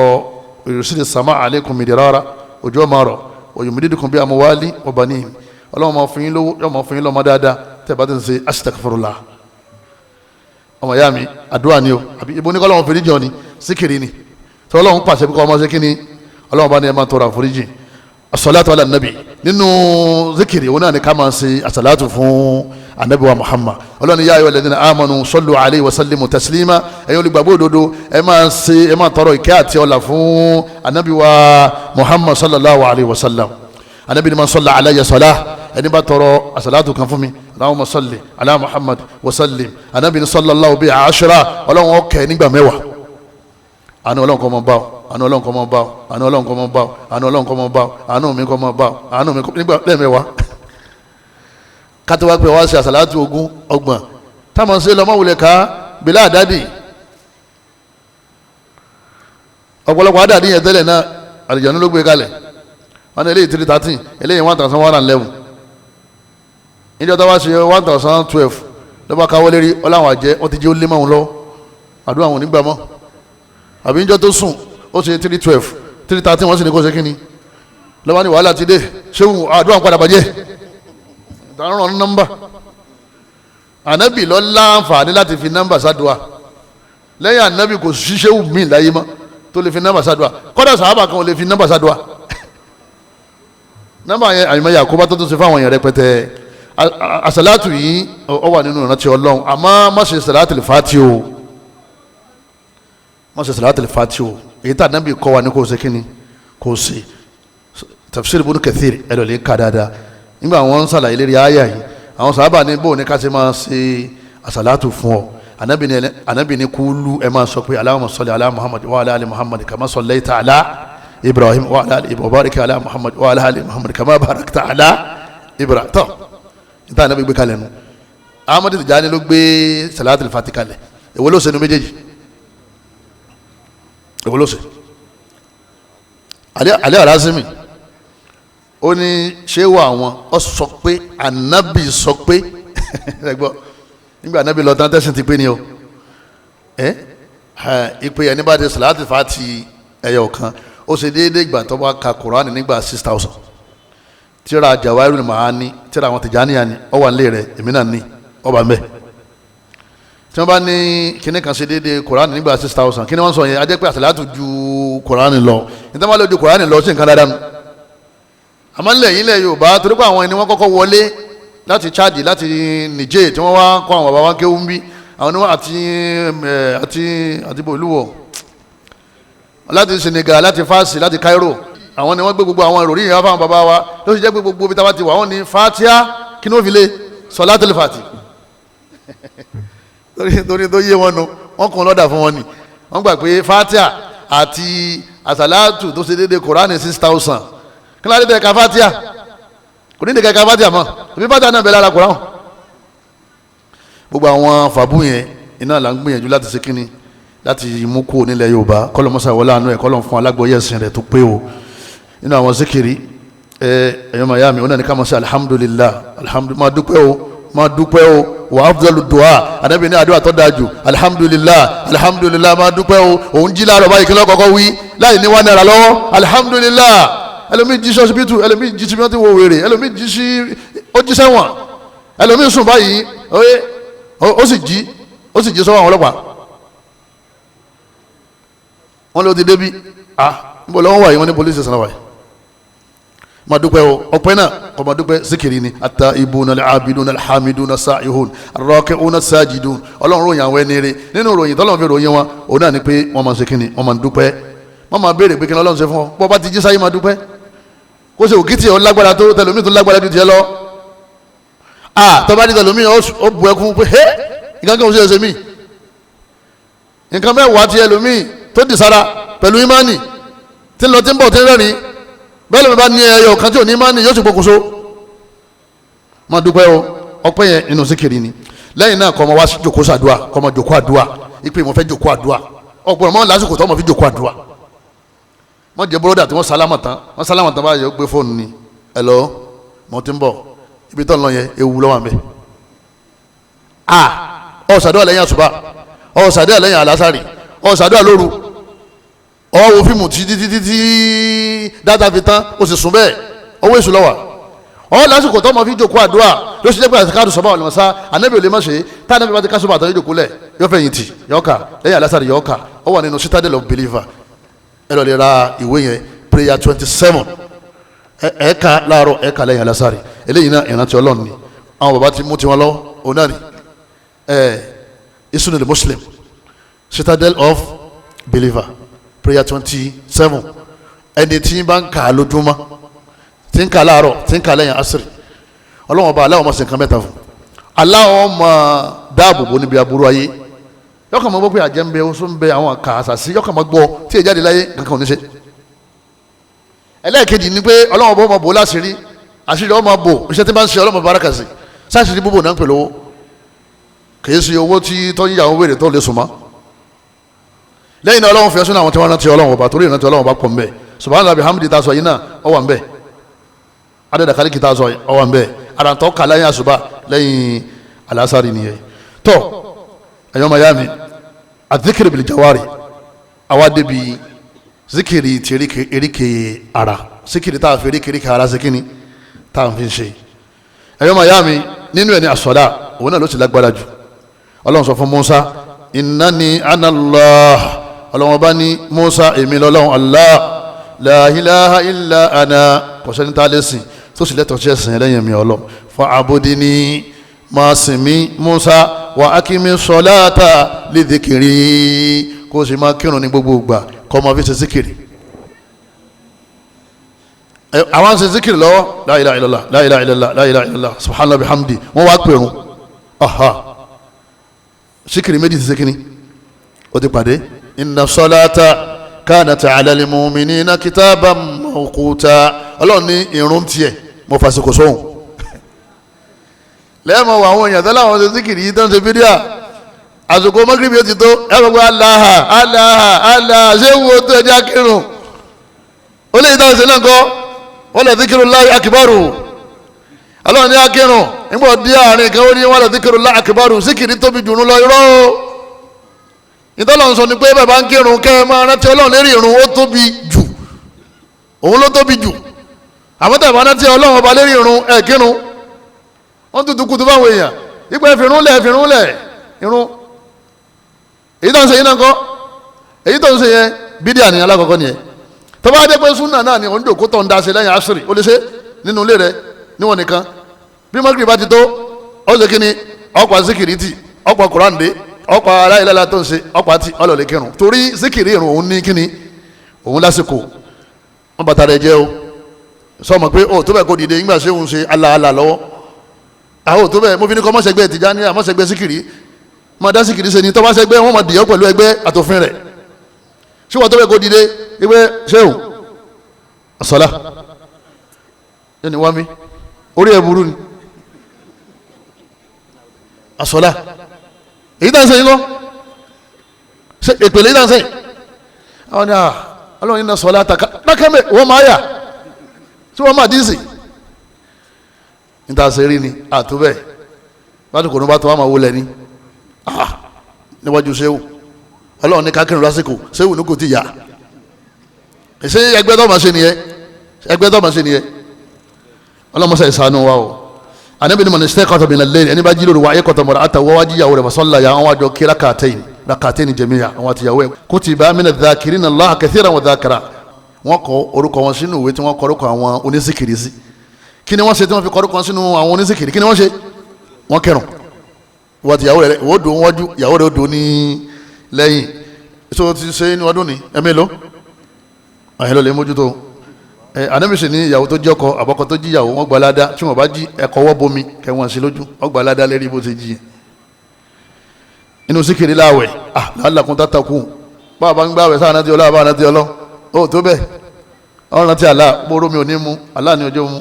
B: yursilis samaa alaykum midrara, òjò máa rọ̀, wa yumdidukum bi amwali wa banin. Ọlọ́run máa fún yín lówó, yóò máa fún yín lọ́mọ dáadáa tẹ́ bá ti ń ṣe astaghfirullah. Ọmọ ìyá mi, àdúrà ni o, àbí ibo ní kọ́ Ọlọ́run foríjì ọ ni, síkìrì ni. Tí Ọlọ́run pàṣẹ bí kò ọmọ ṣe kí ni, Ọlọ́run bá ní ẹ máa tọrọ àforíjì. As-salatu ala nabi nínú zikiri òun náà ni ká máa ṣe àsàlátù fún anabi wa Muhammad. Ọlọ́ni yá ayọ̀ alladhina amanu sallu alayhi wa sallimu taslima. Ẹ̀yin olùgbàgbọ́ òdodo, ẹ máa ṣe, ẹ máa tọrọ ìkẹ́ àti ọlà fún anabi wa Muhammad sallallahu alayhi wa sallam. Anabi ni man salla alayya salah, ẹni bá tọrọ àsàlátù kan fún mi, Allahumma salli ala Muhammad wa sallim, anabi ni sallallahu bi ashra, Ọlọ́run ó kẹ́ nígbà mẹ́wàá. Àánú Ọlọ́run kó máa bá ọ, àánú Ọlọ́run kó máa bá ọ, àánú Ọlọ́run kó máa bá ọ, àánú Ọlọ́run kó máa bá ọ, àánú mi kó máa bá ọ, àánú mi nígbà lẹ́ẹ̀mẹ́wàá. Kátó wá pé wá ṣe àsàlátù 20 30 táwọn ṣe lọ́mọ wulẹ̀ ká bílá àdádì. Ọ̀pọ̀lọpọ̀ àdádì yẹn tẹ́lẹ̀ náà àlùjànnú ló gbé kalẹ̀. Wọ́n ní eléyìí 313, eléyìí 1111. Níjọ́ tó wá ṣe 1012 ló bá káwọ́ lérí ọláwọ̀n àjẹ́, wọ́n ti jẹ́ ó lé mọ́ òun lọ, àdúrà àwọn onígbà mọ́. Àbí níjọ́ tó sùn ó ṣe 312, 313, wọ́n sì ní kó ṣe kíni lọ́wọ́ ní wàhálà ti dé, ṣéwù àdúrà ń padà bàjẹ́ ìdáná nọ́mbà. Ànábì lọ láǹfààní láti fi nọ́mbà sádùá. Lẹ́yìn ànábì kò sí ṣéwù míì láyé mọ́ tó lè fi nọ́mbà sádùá. Kọ́dà sàhábà kan ò lè fi nọ́mbà sádùá. Nọ́mbà yẹn àyùmọ̀ yàkóbá tó tún ṣe fáwọn èèyàn rẹpẹtẹ. Àsàlátù yìí ó wà nínú ìrántí Ọlọ́run, àmọ́ má ṣe sàlátù fàtí o, má ṣe sàlátù fàtí o. Èyí tá ànábì kọ́ wa ní kò ṣe kíni kò ṣe. Tafsir Ibn Kathir ẹ lọ lè ka dáadáa. Nígbà wọn ń ṣàlàyé lérí àyà yìí, àwọn sàhábà ní bò ní ká ṣe máa ṣe àsàlátù fún ọ. Ànábì ní kúlú, ẹ máa sọ pé Allahumma salli ala Muhammad wa ala ali Muhammad kama sallaita ala Ibrahim wa ala ali Ibrahim barik ala Muhammad wa ala ali Muhammad kama barakta ala Ibrahim. Tọ́ níta ànábì gbé kalẹ̀ nu. Ahmadu Tijani ló gbé sàlátù fati kalẹ̀. Èwo ló ṣe nu méjèèjì? Èwo ló ṣe? Alẹ́ Arazimi ó ní ṣé wà àwọn ọ sọ pé ànábì sọ pé ẹgbọ́ nígbà ànábì lọ tán tẹ̀sán ti pé ni o. Ìpè ẹni bá ti sàlátì fati ẹyọ kan ó ṣe déédéé ìgbà tó bá ka Kùránì nígbà 6000. Tíra Jawahirul Ma'ani, tíra àwọn Tìjàníyà ni ọ wà nílé rẹ, èmi náà ní ọba mbẹ. Tí wọ́n bá ní kíní kan ṣe déédéé Kùránì nígbà 6000, kíní wọ́n sọ yẹn? A jẹ́ pé àsàlátù ju Kùránì lọ. Níta wọ́n lè ju Kùránì lọ sí nǹkan dáadáa nù. Àmọ́ nílẹ̀ yìí lẹ̀ Yorùbá, torí pé àwọn ẹni wọ́n kọ́kọ́ wọlé láti Chad, láti Niger, tí wọ́n wá kọ́ àwọn bàbá wa kéwú ń bí, àwọn ni wọ́n àti bolúwọ̀ láti Senegal, láti Fásì, láti Cairo, àwọn ni wọ́n gbé gbogbo àwọn ìròyìn yẹn fáwọn bàbá wa. Ló sì jẹ́ pé gbogbo ibi táwa ti wà wọ́n ní Fatia kí ni ó fi lé Sọlátìlì Fati. Torí tó yé wọn nu, wọ́n kàn lọ́dà fún wọn ni. Wọ́n gbà pé Fatia àti àsàlátù tó ṣe déédéé Kùránì 6000. Kí ló dé ka Fatia? Kò ní dé ka Fatia mọ́, àbí Fatia náà bẹ lára Kùránì. Gbogbo àwọn fàbú yẹn iná là ń gbìyànjú láti ṣe kínní, láti mú kúrò nílẹ̀ Yorùbá. Kọ́lọ́mọ́sá wọlé àánú ẹ̀, kọ́lọ́m fún alágbóyè ẹ̀sìn rẹ̀ tó pé o. Nínú àwọn zikiri ẹ̀yọ́ màyá mi, ó náà ní ká máa ṣe alhamdulillah, alhamdulillah, máa dúpẹ́ o, máa dúpẹ́ o. Wà afdalu du'a, ànábì ní àdúrà tó dáa jù alhamdulillah, alhamdulillah, máa dúpẹ́ o. Òun jí láàárọ̀ báyìí kí ló kọ́kọ́ wí láì ní wà náírà lọ́wọ́, alhamdulillah. Ẹlòmíì jí sí ọsibítù, ẹlòmíì jí sí bí wọ́n ti wo wèrè, ẹlòmíì jí sí ó jí sẹ́wọ̀n, ẹlòmíì sùn báyìí ó sì jí, ó sì jí sọ́wọ́ àwọn ọlọ́pàá. Wọ́n lé ó ti débi, ah níbo lọ́wọ́ wáyé, wọ́n ní police station wáyé. Máa dúpẹ́ o, ọpẹ́ náà kò máa dúpẹ́ síkìrì ni. At-taibuna al-abiduna al-hamiduna as-saihun ar-raki'una as-sajidun. Ọlọ́run ròyìn àwọn ẹni rere. Nínú ròyìn tọ́lọ́run fi ròyìn wọn, òun náà ni pé wọ́n máa ń ṣe kíni, wọ́n máa ń dúpẹ́. Wọ́n máa béèrè pé kí ni Ọlọ́run ṣe fún ọ. Bọ́ bá ti jí sáyé máa dúpẹ́. Kó ṣe òkìtì ọ lágbára tó tẹlomi tó lágbára ju tiẹ̀ lọ. A tọ́ba ní tẹlomi ó bu ẹkún pé hé nǹkan kan ò ṣe é ṣe mí. Nǹkan mẹ́wàá ti ẹlòmíì tó di sára pẹ̀lú ìmánì tí ń lọ tí ń bọ̀ tí ń rẹ́rìn-ín. Bẹ́ẹ̀ ló bá ní ẹyọ kan tí ò ní ìmánì yóò sì pokùnso. Máa dúpẹ́ o, ọpẹ́ yẹn nínú síkìrì ni. Lẹ́yìn náà kọ́ ọmọ wá jòkó sàdúà, kọ́ ọmọ jòkó àdúà, ipe mo fẹ́ jòkó àdúà. Ọ̀pọ̀ ọmọ lásìkò tó ọmọ fi jòkó àdúà. Wọ́n jẹ́ bọ́lọ́dà tí wọ́n sálámà tán, wọ́n sálámà tán báyìí ó gbé fóònù ni. Hello, mo ti ń bọ̀, ibi tó ń lọ yẹn ewu ló wà ńbẹ̀. A ó ṣàdúà lẹ́yìn àsùbá, ó ṣàdúà lẹ́yìn àlásàrì, ó ṣàdúà lóru, ó wo fíìmù títí títí tí dáadáa fi tán, ó sì sùn bẹ́ẹ̀, owó èṣù ló wà. Ọ lásìkò tó ọmọ fi jókòó àdúrà ló ṣe jẹ́ pé àti sọ́bà ọ̀lùmọ̀sá ànábì ò lè má ṣe tá ànábì bá ti ká sọ́bà àtàwọn ìjókòó lẹ̀ yóò fẹ̀yìntì yóò kà lẹ́yìn àlásàrì yóò kà. Ó wà nínú Citadel of Believer, ẹ lọ lè ra ìwé yẹn, prayer 27. Ẹ̀ka láàárọ̀ ẹ̀ka lẹ́yìn alásàrì eléyìí náà ìrántí Ọlọ́run ni. Àwọn bàbá ti mú tiwọn lọ òun náà ni Isunul Muslim, Citadel of Believer, prayer 27. Ẹni tí ń bá ń kà á lójúmọ́, tí ń kà láàárọ̀, tí ń kà lẹ́yìn asiri, Ọlọ́run ọba aláwọ̀ máa ṣe nǹkan mẹ́ta fún. Aláwọ̀ máa dáàbò bò níbi aburú ayé. Yọkàn máa gbọ́ pé àjẹ́ ń bẹ, oṣù ń bẹ, àwọn àkà àṣàṣì yọkàn máa gbọ́ tí èyí jáde láyé kankan ò ní ṣe. Ẹlẹ́ẹ̀kejì ni pé Ọlọ́run ọba máa bò láṣìírí, àṣírí ọmọ bò, iṣẹ́ tí bá ń ṣe Ọlọ́run baraka sí. Sáṣìírí búbò náà ń pè lówó, kìí ṣe owó tí tọ́jú ìyàwó wèrè tó lè sùn mọ́. Lẹ́yìn náà Ọlọ́run fi ẹsùn àwọn tí wọ́n rántí Ọlọ́run ọba, torí ìrántí Ọlọ́run ọba pọ̀ nbẹ. Subhanallahi bihamdi ta sọ yìí náà ó wà nbẹ, adẹ́dàkálí kìí ta sọ ó wà nbẹ, àràǹtọ́ kà lẹ́yìn àṣùbà lẹ́yìn alásàrì nìyẹn. Tọ́ ẹ̀yọ́ mayami àdìkìrì bil jawari, àwa débi zikiri ti eríkè ara, zikiri tá a fi eríkè ara zikini tá a fi ń ṣe. Ẹ̀yọ́ mayami nínú ẹ̀ ní àsọ̀lá, òun náà ló sì lágbára jù. Ọlọ́run sọ fún Musa, innani ana Allah. Ọlọ́run bá ní Musa, èmi lọ́lọ́run Allah, la ilaha illa ana, kò sẹ́ni tá a lè sìn tó sì lẹ́tọ̀ọ́ sí ẹ̀sìn lẹ́yìn mi Ọlọ́run. Fa'abudini, máa sìn mí Musa, wa akimi salata li dhikri, kó o sì máa kírun ní gbogbo ìgbà, kó o máa fi ṣe síkìrì. Àwọn ṣe síkìrì lọ́wọ́, la ilaha illallah, la ilaha illallah, la ilaha illallah, subhanallah bihamdi, wọ́n wá pèrún. Aha, síkìrì méjì ti ṣe kíni ó ti pàdé. Inna salata kanat ala al-mu'minina kitaban mawquta. Ọlọ́run ní irun tiẹ̀ mo fàṣekò sóhun. Lẹ́ẹ̀mọ̀ wọ àwọn èèyàn tẹ́lẹ̀ àwọn ṣe síkìrì yìí tó ń ṣe fídíà, àsìkò mọ́gìrìbì ó ti tó, ẹ bọ̀ pé aláha aláha aláha ṣé wo tó ẹjẹ́ akírun ó lè dáhùn sí náà kọ́ wọ́n lè dhikrullahi akbaru. Ọlọ́run ní akírun nígbà dí àárín kan ó ní wọ́n lè dhikrullahi akbaru, síkìrì tóbi jù lọ. Irọ́ o, ìtọ́lọ́run sọ ni pé bàbá ń kírun kẹ́ ẹ máa rántí Ọlọ́run lérí irun, ó tóbi jù, òun ló tóbi jù. Àmọ́ tẹ̀ bá rántí Ọlọ́run ọba lérí irun ẹ̀ kírun, wọ́n tutù kutu fáwọn èèyàn ipò ẹ̀fìrún lẹ̀ ẹ̀fìrún lẹ̀ irun. Èyí tó ń ṣe yín náà kọ́, èyí tó ń ṣe yẹn bídíà ní alákọ̀ọ́kọ́ nìyẹn. Tó bá dé pé súnà náà ni òun dòkó tó ń da ṣe lẹ́yìn asiri, ó lè ṣe nínú ilé rẹ níwọ̀n nìkan. Bí mọ́gìrì bá ti tó, ó ṣe kíni, ọ̀pá síkìrì tì, ọ̀pá kùránì, ọ̀pá aláìlára tó ń ṣe, ọ̀pá tí ọlọ́ọ̀lẹ̀ kírun. Torí síkìrì irun òun ní kíni, òun lásìkò wọn bàtà rẹ jẹ́ o. Sọmọ pé ó tó bẹ́ẹ̀ kó dìde nígbà ṣé òun ṣe aláàlá lọ́wọ́, àwọn tó bẹ́ẹ̀ mo fi ní kọ́ mọ́sẹ̀gbẹ́ Tìjàní, àmọ́sẹ̀gbẹ́ síkìrì, máa dá síkìrì ṣe ni. Tọ́ bá sẹ́gbẹ́ wọ́n máa dìyọ́ pẹ̀lú ẹgbẹ́ àtòfin rẹ̀. Ṣé wọ́n tó bẹ́ẹ̀ kó dìde ìwé ṣéwù àsọlá yẹn ni wá mi orí ẹ̀ burú ni àsọlá. Èyí tá ń sẹ́yìn kọ́ ṣe ìpèlè yìí tá ń sẹ́yìn àwọn ni ọlọ́run yìí náà sọlá ta dákẹ́mẹ́ wọ́n máa yà tí wọ́n máa dín sí níta ṣe rí ni àtúbẹ̀ bá tó kò ní bá tó wà máa wọlé ni níwájú ṣéwù. Ọlọ́run ní kákìrìn lásìkò, ṣéwù ní kò tí yá. Ṣé ẹgbẹ́ tó máa ṣe nìyẹn, ẹgbẹ́ tó máa ṣe nìyẹn. Ọlọ́mọṣẹ́ ìsànú wa o. Ànábì ní mọ̀nìṣẹ́ kọ́tọ̀ bìnnà lẹ́yìn ẹni bá jí lóru wa ayé kọ́tọ̀ mọ̀rọ̀ àtàwọ̀ wájú ìyàwó rẹ̀ fasọ́lá ya àwọn àjọ kí rakatayn rakatayn jẹ̀míyà àwọn àtìyàwó ẹ̀ kutiba mina dhakirina Allaha kathiran wa dhakira. Wọ́n kọ orúkọ wọn sínú ìwé tí wọ́n kọ orúkọ àwọn onísìkìrì sí. Kí ni wọ́n ṣe tí wọ́n fi kọ orúkọ wọn sínú àwọn onísìkìrì? Kí ni wọ́n ṣe? Wọ́n kẹrùn. Wọ́n ti ìyàwó rẹ̀ wọ́n dùn wọ́jú, ìyàwó rẹ̀ ó dùn ní lẹ́yìn. Èso ti ṣe inú ọdún ni ẹ̀mí ló àyìn ló lè mójútó. Ànábì sì ní ìyàwó tó jẹ́ ọkọ àbọ̀kọ tó jí ìyàwó wọn gba ládá, tí wọ́n bá jí ẹ̀kọ́ wọ́ bomi kẹwọn sí lójú, wọ́n gba ládá lérí bó ti jí. Inú síkìrì láwẹ̀ làálàkùn tàtàkùn báwa bá ń gbàwẹ̀ sáà náà ti ọlọ́ àbá náà ti ọlọ́ ó tó bẹ́ẹ̀ ọ̀ràn ti àlá bóró mi ò ní mu àlá ni ọjọ́ mu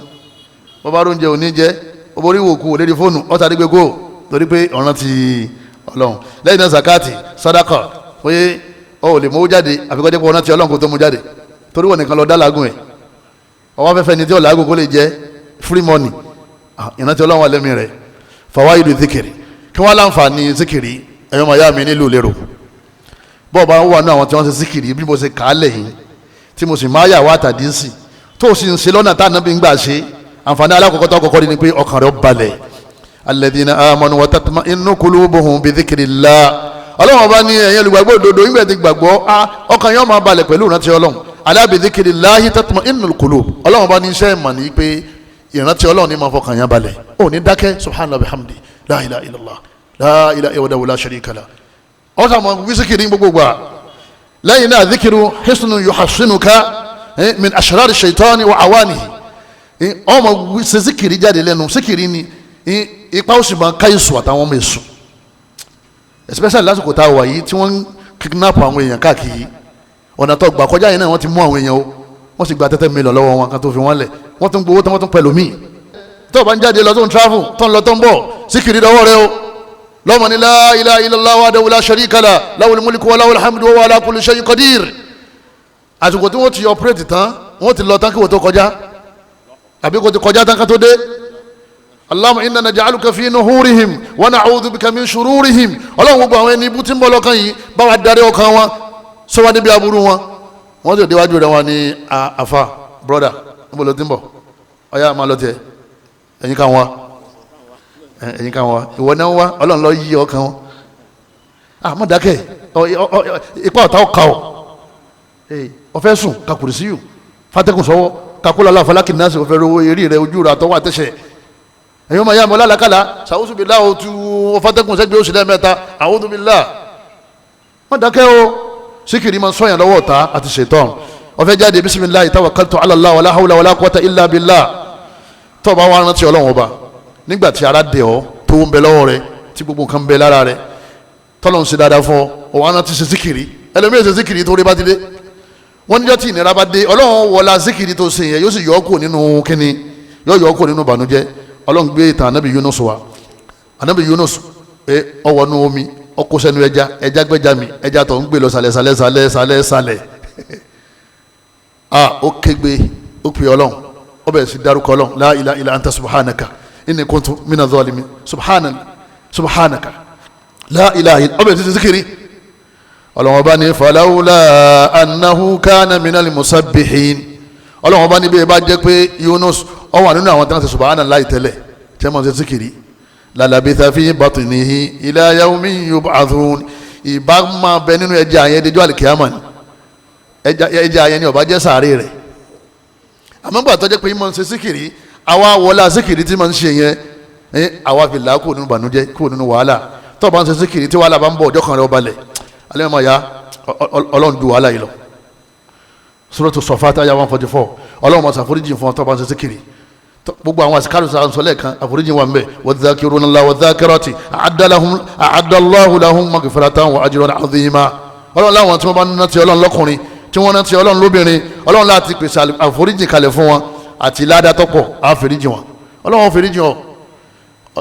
B: bọ́bá oúnjẹ ò ní jẹ bọ́bá orí wòkú òlérí fóònù ọ̀tá dígbé kó torí pé ọ̀ràn ti Ọlọ́run. Lẹ́yìn náà zakati sadaka oye ọ ò lè mú jáde àfikọ́jẹ́ pé ọ̀ràn ti Ọlọ́run kó tó mú jáde torí wọn nìkan lọ dá làágùn ẹ̀ ọwọ́ afẹ́fẹ́ ni tí ò làágùn kó lè jẹ́ free money. Ìrántí Ọlọ́run wà lẹ́mìí rẹ̀. Fawaidu zikiri, kí wọ́n láǹfààní zikiri ẹ̀yọ́ máa yá mi nílùú lérò. Bọ́ọ̀ bá wà ní àwọn tí wọ́n ṣe zikiri bí mo ṣe kà á lẹ́yìn tí mo sì máa yà wá tàdí sí tó sì ń ṣe lọ́nà tá ànábì ń gbà ṣe. Àǹfààní alákọ̀ọ́kọ́ tó kọ́kọ́ rí ni pé ọkàn rẹ̀ ó balẹ̀. Alladhina amanu wa tatma'innu qulubuhum bi dhikrillah. Ọlọ́run ọba ní ẹ̀yin olùgbàgbọ́ òdodo ìgbà tí gbàgbọ́ ọkàn yóò máa balẹ̀ pẹ̀lú ìrántí Ọlọ́run. Ala bi dhikrillahi tatma'innul qulub. Ọlọ́run bá ní iṣẹ́ ìmọ̀ ní pé ìrántí Ọlọ́run ní máa fọkàn yẹn balẹ̀. Ó ní dákẹ́, subhanallah bihamdi, la ilaha illallah, la ilaha illallah la sharika lah. Ọ̀sán àmọ́ wíṣíkìrì gbogbo gbà. Lẹ́yìn náà dhikiru hisnun yuhassinuka min ashrari shaitani wa awanihi. Ọmọ ṣe síkìrì jáde lẹ́nu, síkìrì ni ipa ó sì máa ká èso àtàwọn ọmọ èso, especially lásìkò tá a wà yìí tí wọ́n ń kidnap àwọn èèyàn káàkiri. Ọ̀nà tó gbà kọjá yìí náà wọ́n ti mú àwọn èèyàn o, wọ́n sì gba tẹ́tẹ́ mílíọ̀nù lọ́wọ́ wọn kan tó fi wọ́n lẹ̀, wọ́n tún gbowó tán, wọ́n tún pẹ̀lú míì. Tó o bá ń jáde lọ tó ń travel tó ń lọ tó ń bọ̀, síkìrì dọwọ́ rẹ o. Lọ́mọ ní la ilaha illallah wahdahu la sharika lah lahul mulku wa lahul hamdu wa huwa ala kulli shay'in qadir. Àsìkò tí wọ́n ti operate tán, wọ́n ti lọ tán kí wọ́n tó kọjá, àbí kò ti kọjá tán ká tó dé. Allahumma inna naj'aluka fi nuhurihim wa na'udhu bika min shururihim. Ọlọ́run gbogbo àwọn ẹni ibú tí ń bọ̀ lọ́kàn yìí, bá wa darí ọkàn wọn, sọ wá níbi aburú wọn. Wọ́n ti déwájú rẹ̀ wọn ní àfa broda, níbo ló ti ń bọ̀? Ọ̀yá máa lọ tiẹ̀, ẹ̀yin kan wá, ẹ̀yin kan wá, ìwọ náà wá, Ọlọ́run ló yí ọkàn wọn. Àmọ́ dákẹ́, ipa ọ̀tá ọ̀ka ọ̀, ọ̀fẹ́ sùn kakùrìsíyù fatẹ́kùn sọ́wọ́ kakúlọ̀ aláfọlákì náà sì fẹ́ rówó eré rẹ ojú rẹ àtọwọ́ àtẹ̀sẹ̀. Ẹ̀yin ọmọ ìyá mi ọlálàkàlà sàwùsù bíi láwù tu ọfàtẹ́kùn sẹ́gbẹ́ oṣù lẹ́ẹ̀mẹ́ta a'udhu billah. Wọ́n dákẹ́ o, síkìrì máa ń sọ̀yàn lọ́wọ́ ọ̀tá àti ṣètọ́n. Ọ̀fẹ́ jáde bisimilahi tawakkaltu ala Allah wala hawla wala quwwata illa billah. Tó o bá wá rántí Ọlọ́run ọba nígbà tí ara dẹ̀ ọ́, tó ń bẹ lọ́wọ́ rẹ, tí gbogbo nǹkan ń bẹ lára rẹ, tọ́lọ́ ń ṣe dáadáa fún ọ, ọ̀ wá rántí ṣe síkìrì. Ẹlòmíràn ṣe síkìrì tó rí bá ti dé, wọ́n níjọ́ tí ìnira bá dé, Ọlọ́run wọlá síkìrì tó ṣe yẹn, yóò sì yọ ọ́ kúrò nínú kíni, yóò yọ ọ́ kúrò nínú ìbànújẹ́. Ọlọ́run gbé ìtàn anabi Yunus wa. Anabi Yunus ọwọ́ nu omi, ọkọ sẹ́nu ẹja, ẹja gbẹ́ja mi, ẹja tó ń gbé lọ sàlẹ̀ sàlẹ̀ sàlẹ̀ sàlẹ̀ sàlẹ̀. A ó kégbe, ó pè Ọlọ́run, ó bẹ̀rẹ̀ sí dárúkọ Ọlọ́run, la ilaha illa anta subhanaka inni kuntu mina zalimin, subhanaka subhanaka la ilaha illa, ó bẹ̀rẹ̀ sí síkìrì. Ọlọ́run ọba ní falawla annahu kana minal musabbihin. Ọlọ́run ọba ní bí ẹ bá jẹ́ pé Yunus ó wà nínú àwọn tí wọ́n ti subhanallahi tẹ́lẹ̀ tí wọ́n ti síkìrì, lalabitha fi batnihi ila yawmi yub'athun. Ìbá máa bẹ nínú ẹja yẹn dẹjọ́ àlìkíyàmà ni, ẹja yẹn ni ó bá jẹ́ sàárè rẹ̀. Àmọ́ gbà tó jẹ́ pé ìmọ̀ ń ṣe síkìrì, àwa wọlé síkìrì tí máa ń ṣe yẹn, àwa fi là kúrò nínú bànújẹ́, kúrò nínú wàhálà. Tó bá ń ṣe síkìrì tí wàhálà bá ń bọ̀, ọjọ́ kan rẹ̀ ó balẹ̀. Alẹ́ mọ̀ ya Ọlọ́run ju wàhálà yìí lọ. Suratu Safat àyà 144, Ọlọ́run máa ṣàforíjì fún ọ tó bá ń ṣe síkìrì. Gbogbo àwọn àsìkárù sọ lẹ́ẹ̀kan, àforíjì wà ń bẹ̀. Wadh-dhakiruna Allaha wadh-dhakirati a'adda Allahu lahum maghfiratan wa ajran 'azima. Ọlọ́run láwọn tí wọ́n bá ń rántí Ọlọ́run lọ́kùnrin, tí wọ́n rántí Ọlọ́run lóbìnrin, Ọlọ́run láti pèsè àforíjì kalẹ̀ fún wọn àti ládàtọ̀pọ̀ àforíjì wọn. Ọlọ́run foríjì wọn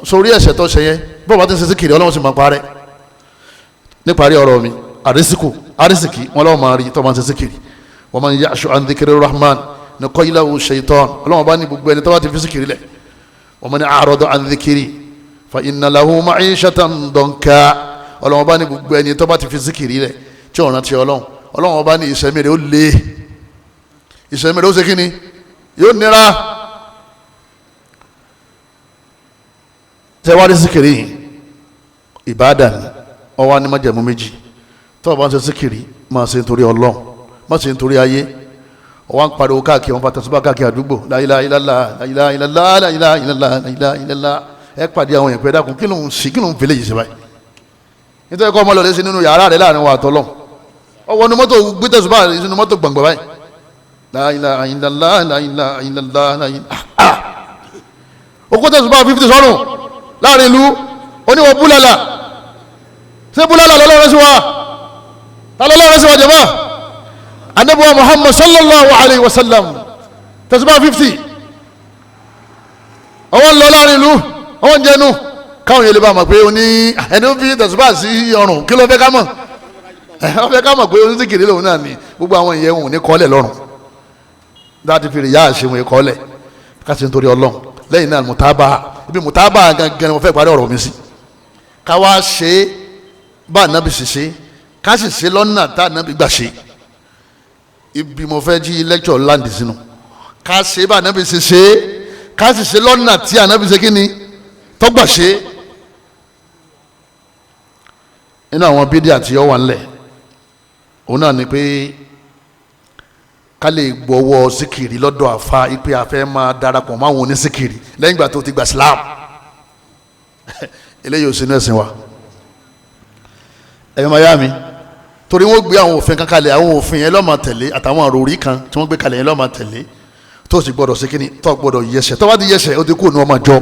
B: sórí ẹ̀ṣẹ̀ tó ṣe yẹn, bọ́ọ̀ bá ti ń ṣe síkìrì Ọlọ́run sì máa parẹ́. Níparí ọ̀rọ̀ mi, àrísìkò àrísìkì wọn lọ́wọ́ máa rí tó máa ń ṣe síkìrì. Wa man ya'shu an dhikri rahman nuqayyid lahu shaytan. Ọlọ́wọ́n bá ní gbogbo ẹni tó bá ti fi síkìrì lẹ̀. Wa man a'rada an dhikri fa inna lahu ma'ishatan danka. Ọlọ́wọ́n bá ní gbogbo ẹni tó bá ti fi síkìrì lẹ̀ tí ọ̀ràn ti Ọlọ́run, Ọlọ́wọ́n bá ní ìṣẹ̀mí rẹ̀ ó le, ìṣẹ̀mí rẹ̀ ó ṣe kíni, yóò nira. Tẹ́wárí síkìrì yìí ìbáàdà ni, ọwọ́ ni májẹ̀mú méjì. Tó o bá ń ṣe síkìrì, máa ṣe nítorí Ọlọ́run, má ṣe nítorí ayé. Ọwọ́ ń pariwo káàkiri, wọn fàtàsíbà káàkiri àdúgbò, la ilaha illallah, la ilaha illallah, la ilaha illallah, la ilaha illallah. Ẹ pàdé àwọn èèyàn pé dákun, kí ló ń ṣe, kí ló ń fẹlẹ̀ yìí ṣe báyìí? Nítorí kọ́ ọmọ lọ́lẹ́ sí nínú yàrá rẹ̀ láàrin wa àtọ́lọ́. Ọwọ́ nu mọ́tò gbé tẹ̀síbà sínú mọ́tò gbọ̀ngbọ̀ báyìí, la ilaha illallah, la ilaha illallah, la ilaha. Okó tẹ̀síbà 50 sọ́rùn láàrin ìlú, oníwọ̀ búlálà. Ṣé búlálà lọ́lọ́rẹ́ sí wa? Ta lọ́lọ́rẹ́ sí wa jẹ̀mọ́? Anabi wa Muhammad sallallahu alayhi wa sallam, tẹ̀síbà 50, ọwọ́ ń lọ láàrin ìlú, ọwọ́ ń jẹnu, káwọn yẹn lè bá mọ̀ pé oní ẹni fi tẹ̀síbà sí ọrùn, kí ló fẹ́ ká mọ̀? Wọ́n fẹ́ ká mọ̀ pé onísìkìrì lòun náà ni. Gbogbo àwọn ìyẹn òun ní kọ́lẹ̀ lọ́rùn láti fi rìyà àṣewọ̀n ìkọ́lẹ̀ káṣí nítorí Ọlọ́run. Lẹ́yìn náà mùtábà, ibi mùtábà gangan ni mo fẹ́ parí ọ̀rọ̀ mi sí. Ká wá ṣe é bá ànábì ṣe ṣe, ká sì ṣe lọ́nà tá ànábì gbà ṣe. Ibi mo fẹ́ jí lẹ́kṣọ̀ láǹdì sínú. Ká ṣe bá ànábì ṣe ṣe, ká sì ṣe lọ́nà tí ànábì ṣe kíni tọ́gbà ṣe. Nínú àwọn bídíà tí ó wà ńlẹ̀, òun náà ni pé Ká lè gbọ́wọ́ síkìrì lọ́dọ̀ àfa ipe àfẹ́ máa darapọ̀ máwọn onísìkìrì lẹ́yìn ìgbà tó ti gba Islam. Eléyìí ò sínú ẹ̀sìn wa. Ẹ̀yọ́ máa yá mi, torí wọ́n gbé àwọn òfin kan kalẹ̀, àwọn òfin yẹn ló máa tẹ̀lé, àtàwọn àròrí kan tí wọ́n gbé kalẹ̀ yẹn ló máa tẹ̀lé, tó sì gbọ́dọ̀ sí kíni, tó gbọ́dọ̀ yẹsẹ̀, tó bá ti yẹsẹ̀ ó ti kú ní ọmọ jọ.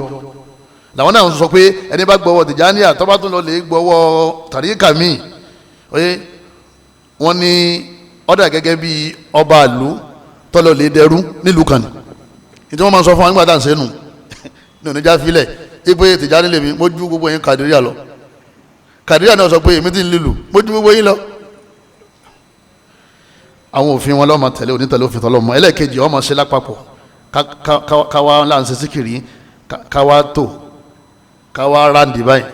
B: Làwọn náà sọ pé ẹni bá gbọ́wọ́ Tìjàníyà tó bá tún lọ lè gbọ́wọ́ tàríkà míì, oye wọ́n ní ọ̀dà gẹ́gẹ́ bí ọba ìlú tọ́lọ̀ lè dẹrú nílùú kan ní tí wọ́n máa sọ fún wa nígbà tá à ń sẹ́nu ní oníjà filẹ̀ ipe Tìjàní lèmi mo ju gbogbo yín Kàdíríà lọ. Kàdíríà náà sọ pé èmi ti ń lílù, mo ju gbogbo yín lọ. Àwọn òfin wọn lọ́mọ tẹ̀lé, onítẹ̀lé òfin tọ́lọ́mọ. Ẹlẹ́ẹ̀kejì ọmọ ṣe lápapọ̀, káwá láǹṣe síkìrì, káwá tó, káwá ráǹdì báyìí,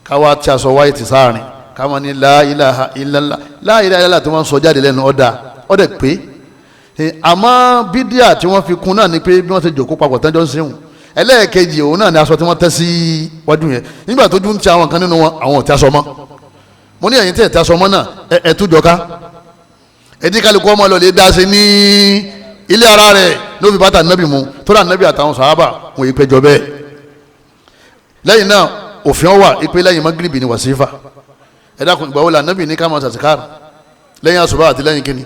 B: káwá tí aṣọ wáyé ti sáàrin, káwọn ní la ilaha illallah, la ilaha illallah tí wọ́n sọ jáde lẹ́nu ọ̀dà ọ̀dẹ̀ pé. Àmọ́ bídíà tí wọ́n fi kún náà ni pé bí wọ́n ti jòkó papọ̀ tẹ́jọ́ ń sẹ́wọ̀n. Ẹlẹ́ẹ̀kejì òun náà ni aṣọ tí wọ́n tẹ́ sí wájú yẹn. Nígbà tó dún ti àwọn kan nínú wọn, àwọn ò tí aṣọ mọ́. Mo ní ẹ̀yin tí ẹ̀ tí aṣọ mọ́ náà ẹ̀ tú jọká, ẹ̀dí kálukú ọmọ lọ lè dá sí ní ilé ara rẹ̀ ló fi bàtà nábì mu, tó rà nábì àtàwọn sàhábà wọn yìí péjọ bẹ́ẹ̀. Lẹ́yìn náà òfin wà ipe lẹ́yìn magribi ni wàsífà. Ẹ dákun, ìgbà wo la nábì ní ká máa sàṣìkárù? Lẹ́yìn àsùbá àti lẹ́yìn kíni,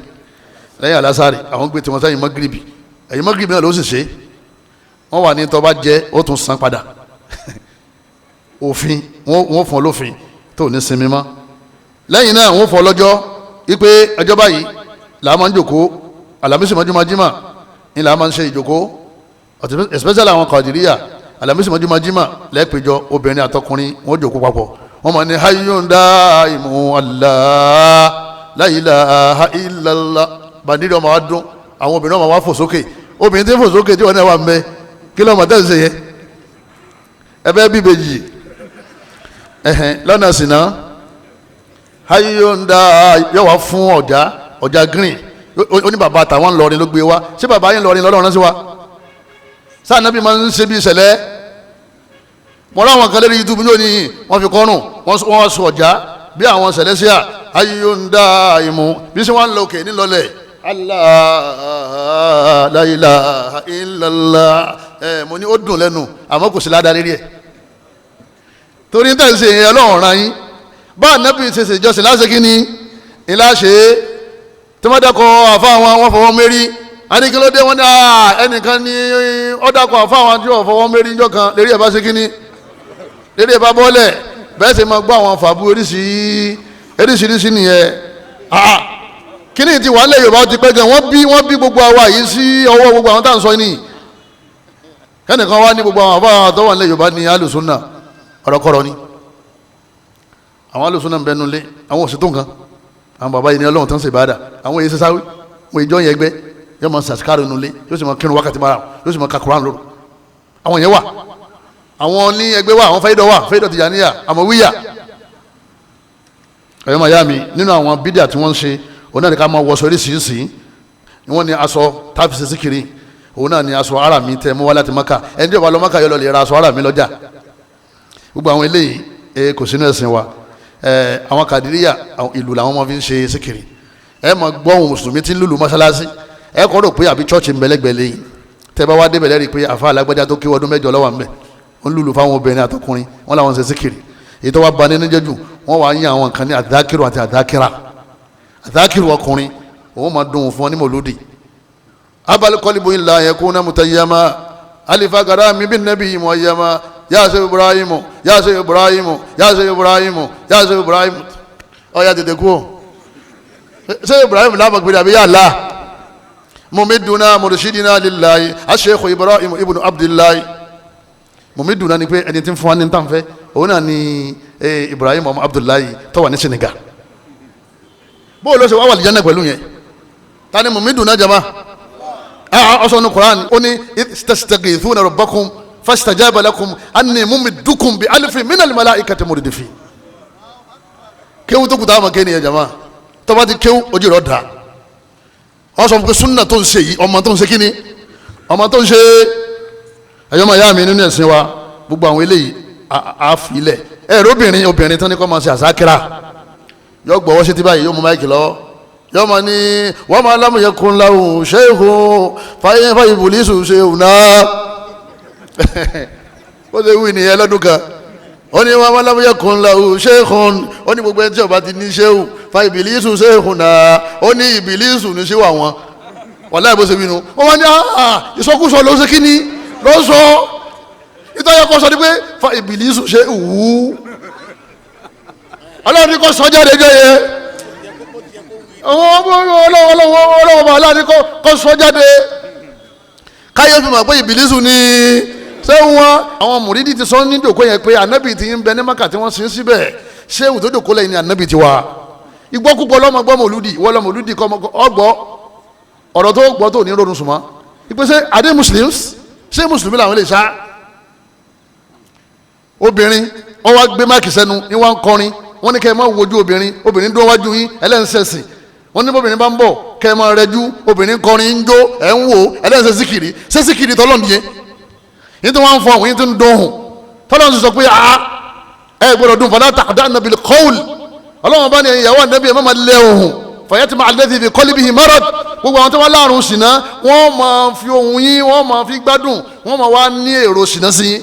B: lẹ́yìn alásàrì. Àwọn gbé tiwọn sẹ́yìn magribi, ẹ̀yìn magribi náà ló sì ṣe. Wọ́n wà ní tó bá jẹ́ ó tún san padà. Òfin wọ́n fún ọ lófin tó ní sinmi mọ́. Lẹ́yìn náà wọ́n fún ọ lọ́jọ́ ipe ọjọ́ báyìí làá máa ń jòkó, alamisi mọ́júmọ́jímà ni làá máa ń ṣe ìjòkó, especially àwọn Kàdíríyà. Alamisi mọ́júmọ́jímà lẹ́ẹ̀pẹ̀jọ obìnrin àtọkùnrin wọ́n jòkó papọ̀, wọ́n máa ní hayyun daimu Allah la ilaha illallah. Bàndínlẹ̀ ọmọ wa dún, àwọn obìnrin ọmọ wa fò sókè. Obìnrin tí ń fò sókè tí wọ́n náà wà ń bẹ, kí ló mọ̀ tẹ́ ń ṣe yẹn? Ẹ fẹ́ bí ìbejì ẹ̀hẹ̀n lọ́nà sìnà. Hayyun da yóò wá fún ọ̀já ọ̀já green. Ó ní bàbá àtàwọn ńlọrin ló gbé wa. Ṣé bàbá yín ńlọrin lọ́lọ́run sí wa? Sáà nábì máa ń ṣe bí ìṣẹ̀lẹ̀. Mo ráwọn kan lórí YouTube lónìí, wọ́n fi kọ́rùn, wọ́n wá sọ ọ̀já bí àwọn sẹ̀lẹ́síà hayyun daimu bí sẹ́ wọ́n ń lọ òkè nílọlẹ̀ Allah la ilaha illallah. Ẹ mo ní ó dùn lẹ́nu àmọ́ kò sí ládàá lérí ẹ̀, torí ní tẹ̀sí yẹn ọlọ́run ra yín bá ànábì ṣe ṣèjọsìn láṣẹ kí ni ìlà ṣe é. Tí wọ́n dákọ̀ àfa àwọn wọn fọwọ́ mérí anikilódé wọn ní ẹnìkan ní ó dákọ̀ àfa àwọn tí wọ́n fọwọ́ mérí níjọ́ kan lérí ẹ̀ bá ṣe kí ni lérí ẹ̀ bá bọ́lẹ̀. Bẹ́ẹ̀ sì máa gbọ́ àwọn fàbú oríṣiríṣi nìyẹn. Kíní ti wà nílẹ̀ Yorùbá ti pẹ́ gan, wọ́n bí gbogbo àwa yìí sí ọwọ́ gbogbo àwọn tá à ń sọ ní kẹ́nìkan wá ní gbogbo àwọn àbá àwọn tó wà nílẹ̀ Yorùbá ní alùsùnà ọ̀rọ̀kọ̀rọ̀ ni. Àwọn alùsùnà ń bẹnu lé àwọn òsì tó nǹkan, àwọn bàbá yìí ní Ọlọ́run tó ń ṣe ìbáàdà, àwọn èyí sísáwí wọn ìjọ yẹn gbẹ yóò máa sàṣkárò nulẹ̀, yóò sì máa kírun wákàtí mara, yóò sì máa ka Kùránì lóru. Àwọn yẹn wà, àwọn ní ẹgbẹ́ wà, àwọn fẹ́ẹ́dọ̀ wà, fẹ́ẹ́dọ̀ Tìjàníyà, àmọ́ wíyà. Ẹ̀yọ́ màyá mi, nínú àwọn bídíà tí wọ́n ń ṣe òun náà ní ká máa wọṣọ oríṣiríṣi. Wọ́n ní aṣọ táfìsì síkiri, òun náà ní aṣọ ara mi tẹ mú wá láti Maka. Ẹni tí ó bá lọ Maka yọ lọ lè ra aṣọ ara mi lọ́jà. Gbogbo àwọn eléyìí kò sínú ẹ̀sìn wa. Àwọn Kàdíríyà ìlú làwọn máa fi ń ṣe síkiri. Ẹ máa gbọ́ ohun mùsùlùmí tí ń lùlù mọ́ṣáláṣí, ẹ kọ́ rò pé àbí chọ́ọ̀chì ń bẹ̀lẹ́gbẹ̀ lẹ́yìn. Tẹ́ bá wá débẹ̀ lẹ́rìí pé àfa alágbájá tó kí ọdún mẹ́jọ lọ́wọ́ ń bẹ̀ ń lùlù fáwọn obìnrin àtọkùnrin, wọn làwọn ṣe síkiri. Èyí tó wá ba nínú jẹ́ jù, wọ́n wá yín àwọn kan ní àdákìrù àti àdákìrà. Àdákìrù ọkùnrin òun máa dùn fún ọ ní mòlúdì. Abalikọ́líbo ńlá yakuna mutayyama alifa garami bin nabi muayyama yaase Ibrahimu yaase Ibrahimu yaase Ibrahimu yaase Ibrahimu. Ọ̀ya tètè kú o, ṣé Ibrahim lábàá gbé dàbí yàrá mumiduna murshidina lillahi aṣeekhu Ibrahim ibnu Abdullahi. Mumiduna ni pé ẹni tí ń fún wa ní ntànfẹ́, òun náà ni Ibrahim ọmọ Abdullahi tó wà ní Senegal. Bóòlù ó ṣe wá wà lìjánná pẹ̀lú yẹn? Ta ni mumiduna jama? Ọsọ ní Quran ó ní tastaghithuna rabbakum fastajaba lakum anni mumiddukum bi alifin minal malaikati murdifin. Kéwú tó kù tá a ma ké nìyẹn jama. Tọ́ba ti kéwú ojú rẹ̀ da. Wọ́n sọ fún pé sunna tó ń ṣe yìí, ọmọ tó ń ṣe kíni, ọmọ tó ń ṣe. Ẹ̀yọ́ máa yá mi nínú ẹ̀sìn wa, gbogbo àwọn eléyìí àfilẹ̀. Ẹ̀rọ obìnrin obìnrin tán ní kọ́ máa ṣe àsákìrà, yóò gbọ́wọ́ sí ti báyìí, yóò mú máìkì lọ́wọ́, Yọmọ ní wọ́n máa lámúyẹ kún láwùn ṣéhùn fàyè fàyè bùlísù ṣéhùn náà. Ó ṣe wí nìyẹn lọ́dún kan. Ó ní wọ́n máa lámúyẹ kún láwùn ṣéhùn, ó ní gbogbo ẹni tí ó bá ti ní ṣéhùn fàyè bìlísù ṣéhùn náà, ó ní ìbìlísù ní ṣéhùn àwọn. Wàláhì bó ṣe wí nu. Wọ́n wá ní ìsọkúsọ ló ṣe kíní ló sọ. Ìtọ́jú kọ́ sọ ni pé fa ìbìlísù ṣe wù. Ọlọ́run ní kò sọ jáde jọ yẹ. Ọlọ́run bá aláàní kò sọ jáde. Káyọ̀ fi mọ̀ pé ìbìlísù ni ṣé wọn. Àwọn mùrídìí ti sọ ní dòkó yẹn pé ànábì ti ń bẹ ní Mákà tí wọ́n sin síbẹ̀. Ṣéwù tó dòkó lẹ́yìn ni ànábì ti wà. Igbó púpọ̀ lọ́mọ gbọ́ mọ̀lúdì, wọ́n lọ́mọ mọ̀lúdì kọ́ ọgbọ́ ọ̀rọ̀ tó gbọ́ tó ní ronú sùnmọ́. Ìpèsè adé Muslims, ṣé Mùsùlùmí làwọn lè sá? Obìnrin wọ́n wá gbé máàkì sẹ́nu ní wọ́n ń kọrin. Wọ́n ní kẹ́ ẹ máa wojú obìnrin, obìnrin dúró wájú yín ẹlẹ́nsẹ̀sìn. Wọ́n ní bóbìnrin bá ń bọ̀ kẹ́ ẹ máa rẹjú, obìnrin kọrin ń jó ẹ̀ ń wò ẹlẹ́nsẹ̀ síkìrì. Ṣé síkìrì tọ́lọ́ nìyẹn? Yín tí wọ́n ń fọ àwọn yín tí ń dùn hùn. Tọ́lọ́ sì sọ pé ẹ gbọ́dọ̀ dùn fala taqda'na bil qawl. Ọlọ́run bá ní ìyàwó ànábì ẹ̀ má máa lé ohùn. Fayatma'a alladhi fi qalbihi marad. Gbogbo àwọn tó wá láàrùn ṣìnà wọ́n máa fi ohùn yín, wọ́n máa fi gbádùn, wọ́n máa wá ní èrò ṣìnà sí yín.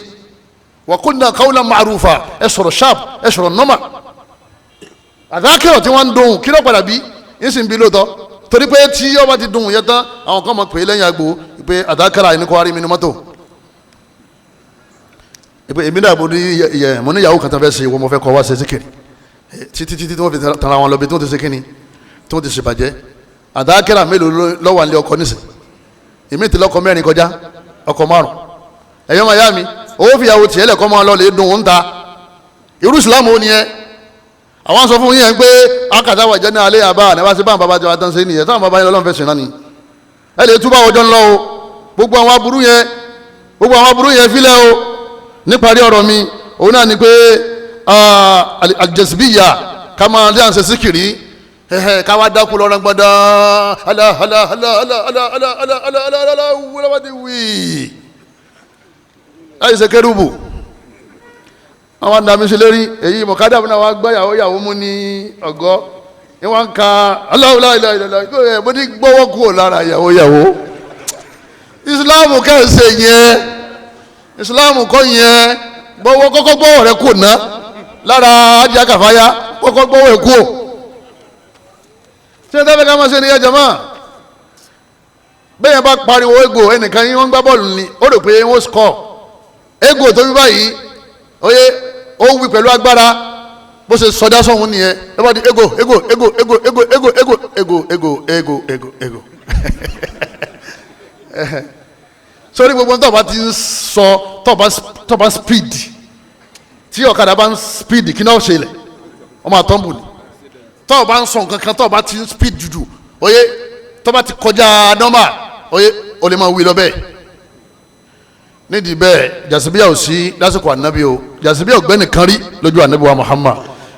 B: Wa qulna qawlan ma'rufa. Ẹ sọ̀rọ̀ sharp, ẹ sọ̀rọ̀ normal. Àdákẹ́rọ̀ tí wọ́n ń dùn kí ló padà bí yín sì ń bí lóòótọ́. Torí pé tí ọba ti dùn yẹn tán, àwọn kan máa pè é lẹ́yìn agbo pé àdákẹ́rọ̀ àyìn kọ́ arí mi ní mọ́tò. Èmi náà mo ní ìyàwó kan tó fẹ́ ṣe, ìwọ mo fẹ́ kọ́ wá ṣe síkìrì títí títí tí wọ́n fi tara wọn lọ bí tí wọ́n ti ṣe kíni tí wọ́n ti ṣèbàjẹ́. Àdákẹ́rà mélòó lọ́wọ́ àlẹ́ ọkọ nísìn? Èmi ti lọ́kọ mẹ́rin kọjá ọkọ márùn. Ẹ̀yọ́ máa yá mi, owó fìyàwó tiẹ̀ lẹ̀kọ́ máa lọ lè dùn ún ta. Irú ìsìlámù ó nìyẹn. Àwọn sọ fún yín pé akàtà wà jẹ́ ní alẹ́ àbá àná wá sí báwọn bàbá tiwa tán ṣe nìyẹn, táwọn bàbá yẹn lọ́n fẹ́ sìn náà ni. Ẹ lè túbọ̀ ọjọ́ ńlọ o. Gbogbo àwọn aburú yẹn, gbogbo àwọn aburú yẹn filẹ̀ o. Níparí ọ̀rọ̀ mi, òun náà ni pé aljasibiya ká máa lé àǹsẹ̀ síkìrì ká wá dákú lọ́rọ̀ gbọ́dọ̀ ala ala ala ala ala ala ala ala ala ala ala wúlọ́wọ́dì wíì láì ṣe kérúbù. Àwọn àdàmísí lérí èyí mọ̀kádà fún àwọn agbáyàwó yàwó mú ní ọgọ́ ní wọ́n ń ka aláwòláìláìláì mo ní gbọ́wọ́ kúrò lára yàwó yàwó. Ìsìláàmù kẹ́sẹ̀ yẹn, ìsìláàmù kọ́ yẹn, gbọ́wọ́ kọ́kọ́ gbọ́wọ́ rẹ kò ná lára ajá kàfáyà kọ́kọ́ gbọ́wọ́ ẹ̀ kúrò. Ṣé ẹ dábẹ́ ká máa ṣe ní ẹjọ́ máa? Bẹ́ẹ̀ yẹn bá pariwo ego ẹnìkan yín wọ́n gbá bọ́ọ̀lù ni ó rò pé wọ́n score ego tó bí báyìí oye ó wí pẹ̀lú agbára bó ṣe sọdá sọ̀hún nìyẹn ẹ bá di ego ego ego ego ego ego ego ego ego ego ego ego. Sórí gbogbo tó bá ti ń sọ tó bá speed tí ọ̀kadà bá ń speed kí náà ṣe lẹ̀ wọ́n máa tọ́ǹbù ni. Tó bá ń sọ nǹkan kan tó bá ti ń speed jùjù oye tó bá ti kọjá normal oye o lè máa wí lọ bẹ́ẹ̀. Nídìí bẹ́ẹ̀ jasibiya ò sí lásìkò ànábì o. Jasibiya ò gbẹ́ni kan rí lójú ànábì wa Muhammad.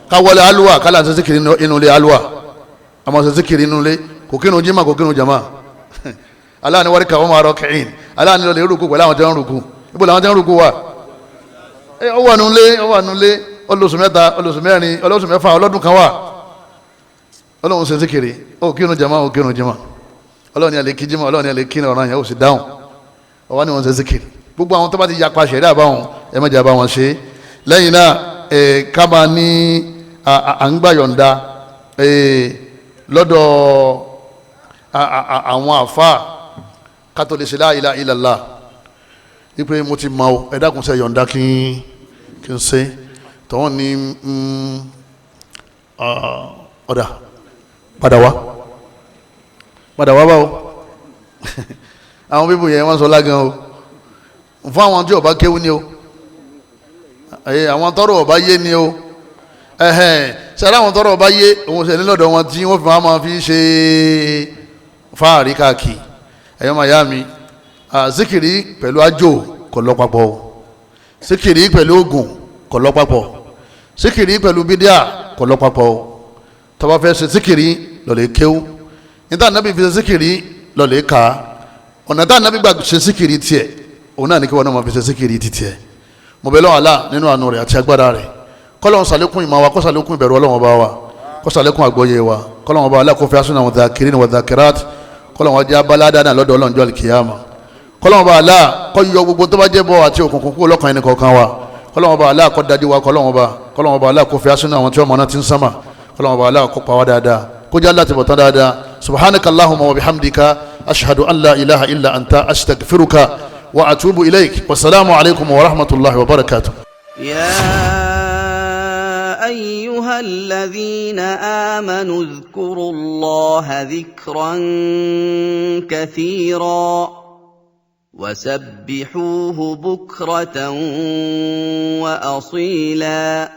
B: Ká wọlé aluwa kálá ń sẹ́sẹ́ kiri inú ilé aluwa àmọ́ sẹ́sẹ́ kiri inú ilé kò kírun jimá kò kírun jama. Aláàánú wárí kàwọn máa rọ kẹ́hìn aláàánú lọ́lẹ̀ rúkú pẹ̀lú àwọn tẹ́ ń rúkú. Ibo làwọn tẹ́ ń rúkú wa? Ẹ ọ wà nulẹ̀, ọ wà nulẹ̀ ọlọ́sùn mẹ́ta ọlọ́sùn mẹ́rin ọlọ́sùn mẹ́fà ọlọ́dún kan wà. Ọlọ́run sẹ́sẹ́ kiri ó kírun jama ó kírun jima. Ọlọ́run ni àlè kí jima, ọlọ́run ni àlè kí ọ̀ràn yẹn ó sì dáhùn. Ọwọ́ ni wọ́n sẹ́sẹ́ kiri. Gbogbo àwọn tó bá ti yapa ṣẹ̀rí àbáwọn ẹ má jẹ́ àbáwọn ṣe. Lẹ́yìn náà ká máa ní à ń gbà yọ̀ǹda lọ́dọ̀ àwọn àfa ká tó lè ṣe la ilaha illallah. Wípé mo ti mọ o, ẹ dákun ṣe yọ̀ǹda kí n ṣe. Tọ́wọ́n ní ọ̀dà padà wá padà wá báwo. Àwọn bíbù yẹn wọ́n sọ lágan o. Fún àwọn tí ó bá kéwú ni o, àwọn tọrọ ọba yé ni o. Sẹ́lá àwọn tọrọ ọba yé òun ṣe nílọ́dọ̀ wọn tí wọ́n fi máa fi ṣe fáàrí káàkiri. Ẹ̀yọ́ máa yá mi, zikiri pẹ̀lú àjò kò lọ papọ̀ o. Zikiri pẹ̀lú oògùn kò lọ papọ̀. Zikiri pẹ̀lú bídíà kò lọ papọ̀ o. Tó bá fẹ́ ṣe zikiri lọ́lẹ̀ kéwú. Níta nàbí fi ṣe zikiri lọ́lẹ̀ ká. Ọ̀nà tá nàbí gbà ṣe zikiri tiẹ̀ òun náà ní kí wọn náà máa fi ṣe síkìrì títí ẹ. Mo bẹ̀ lọ́wọ́ Allah nínú àánú rẹ̀ àti agbára rẹ̀, kọ́lọ́hún ṣàlékún ìmọ̀ wa, kó ṣàlékún ìbẹ̀rù Ọlọ́run ọba wa, kó ṣàlékún àgbọ́yé wa. Kọ́lọ́wọ́n bá aláàkófẹ́ asúnà àwọn dhakirin wa dhakirat. Kọ́lọ́wọ́n jẹ́ abáládá náà lọ́dọ̀ Ọlọ́run jọ́ alikiyama. Kọ́lọ́wọ́n bá aláà kó yọ gbogbo tó bá jẹ́ bọ́ àti òkùnkùn kúrò lọ́kàn ẹni kọ̀ọ̀kan wa. Kọ́lọ́wọ́n bá aláà kó dájú wa. Kọ́lọ́wọ́n bá aláà kó fi asúnà àwọn tí wọ́n mọ̀ náà ti ń sánmà. Kọ́lọ́wọ́n bá aláà kó pa wá dáadáa, kó jẹ́ aláàtì bọ̀tán dáadáa. Subhanaka allahumma wa bihamdika, ashhadu an la ilaha illa anta, astaghfiruka wa atubu ilayk. Wasalaamu alaykum wa rahmatulahi wa barakatuh.
A: يا ايها الذين امنوا اذكروا الله ذكرا كثيرا وسبحوه بكره واصيلا.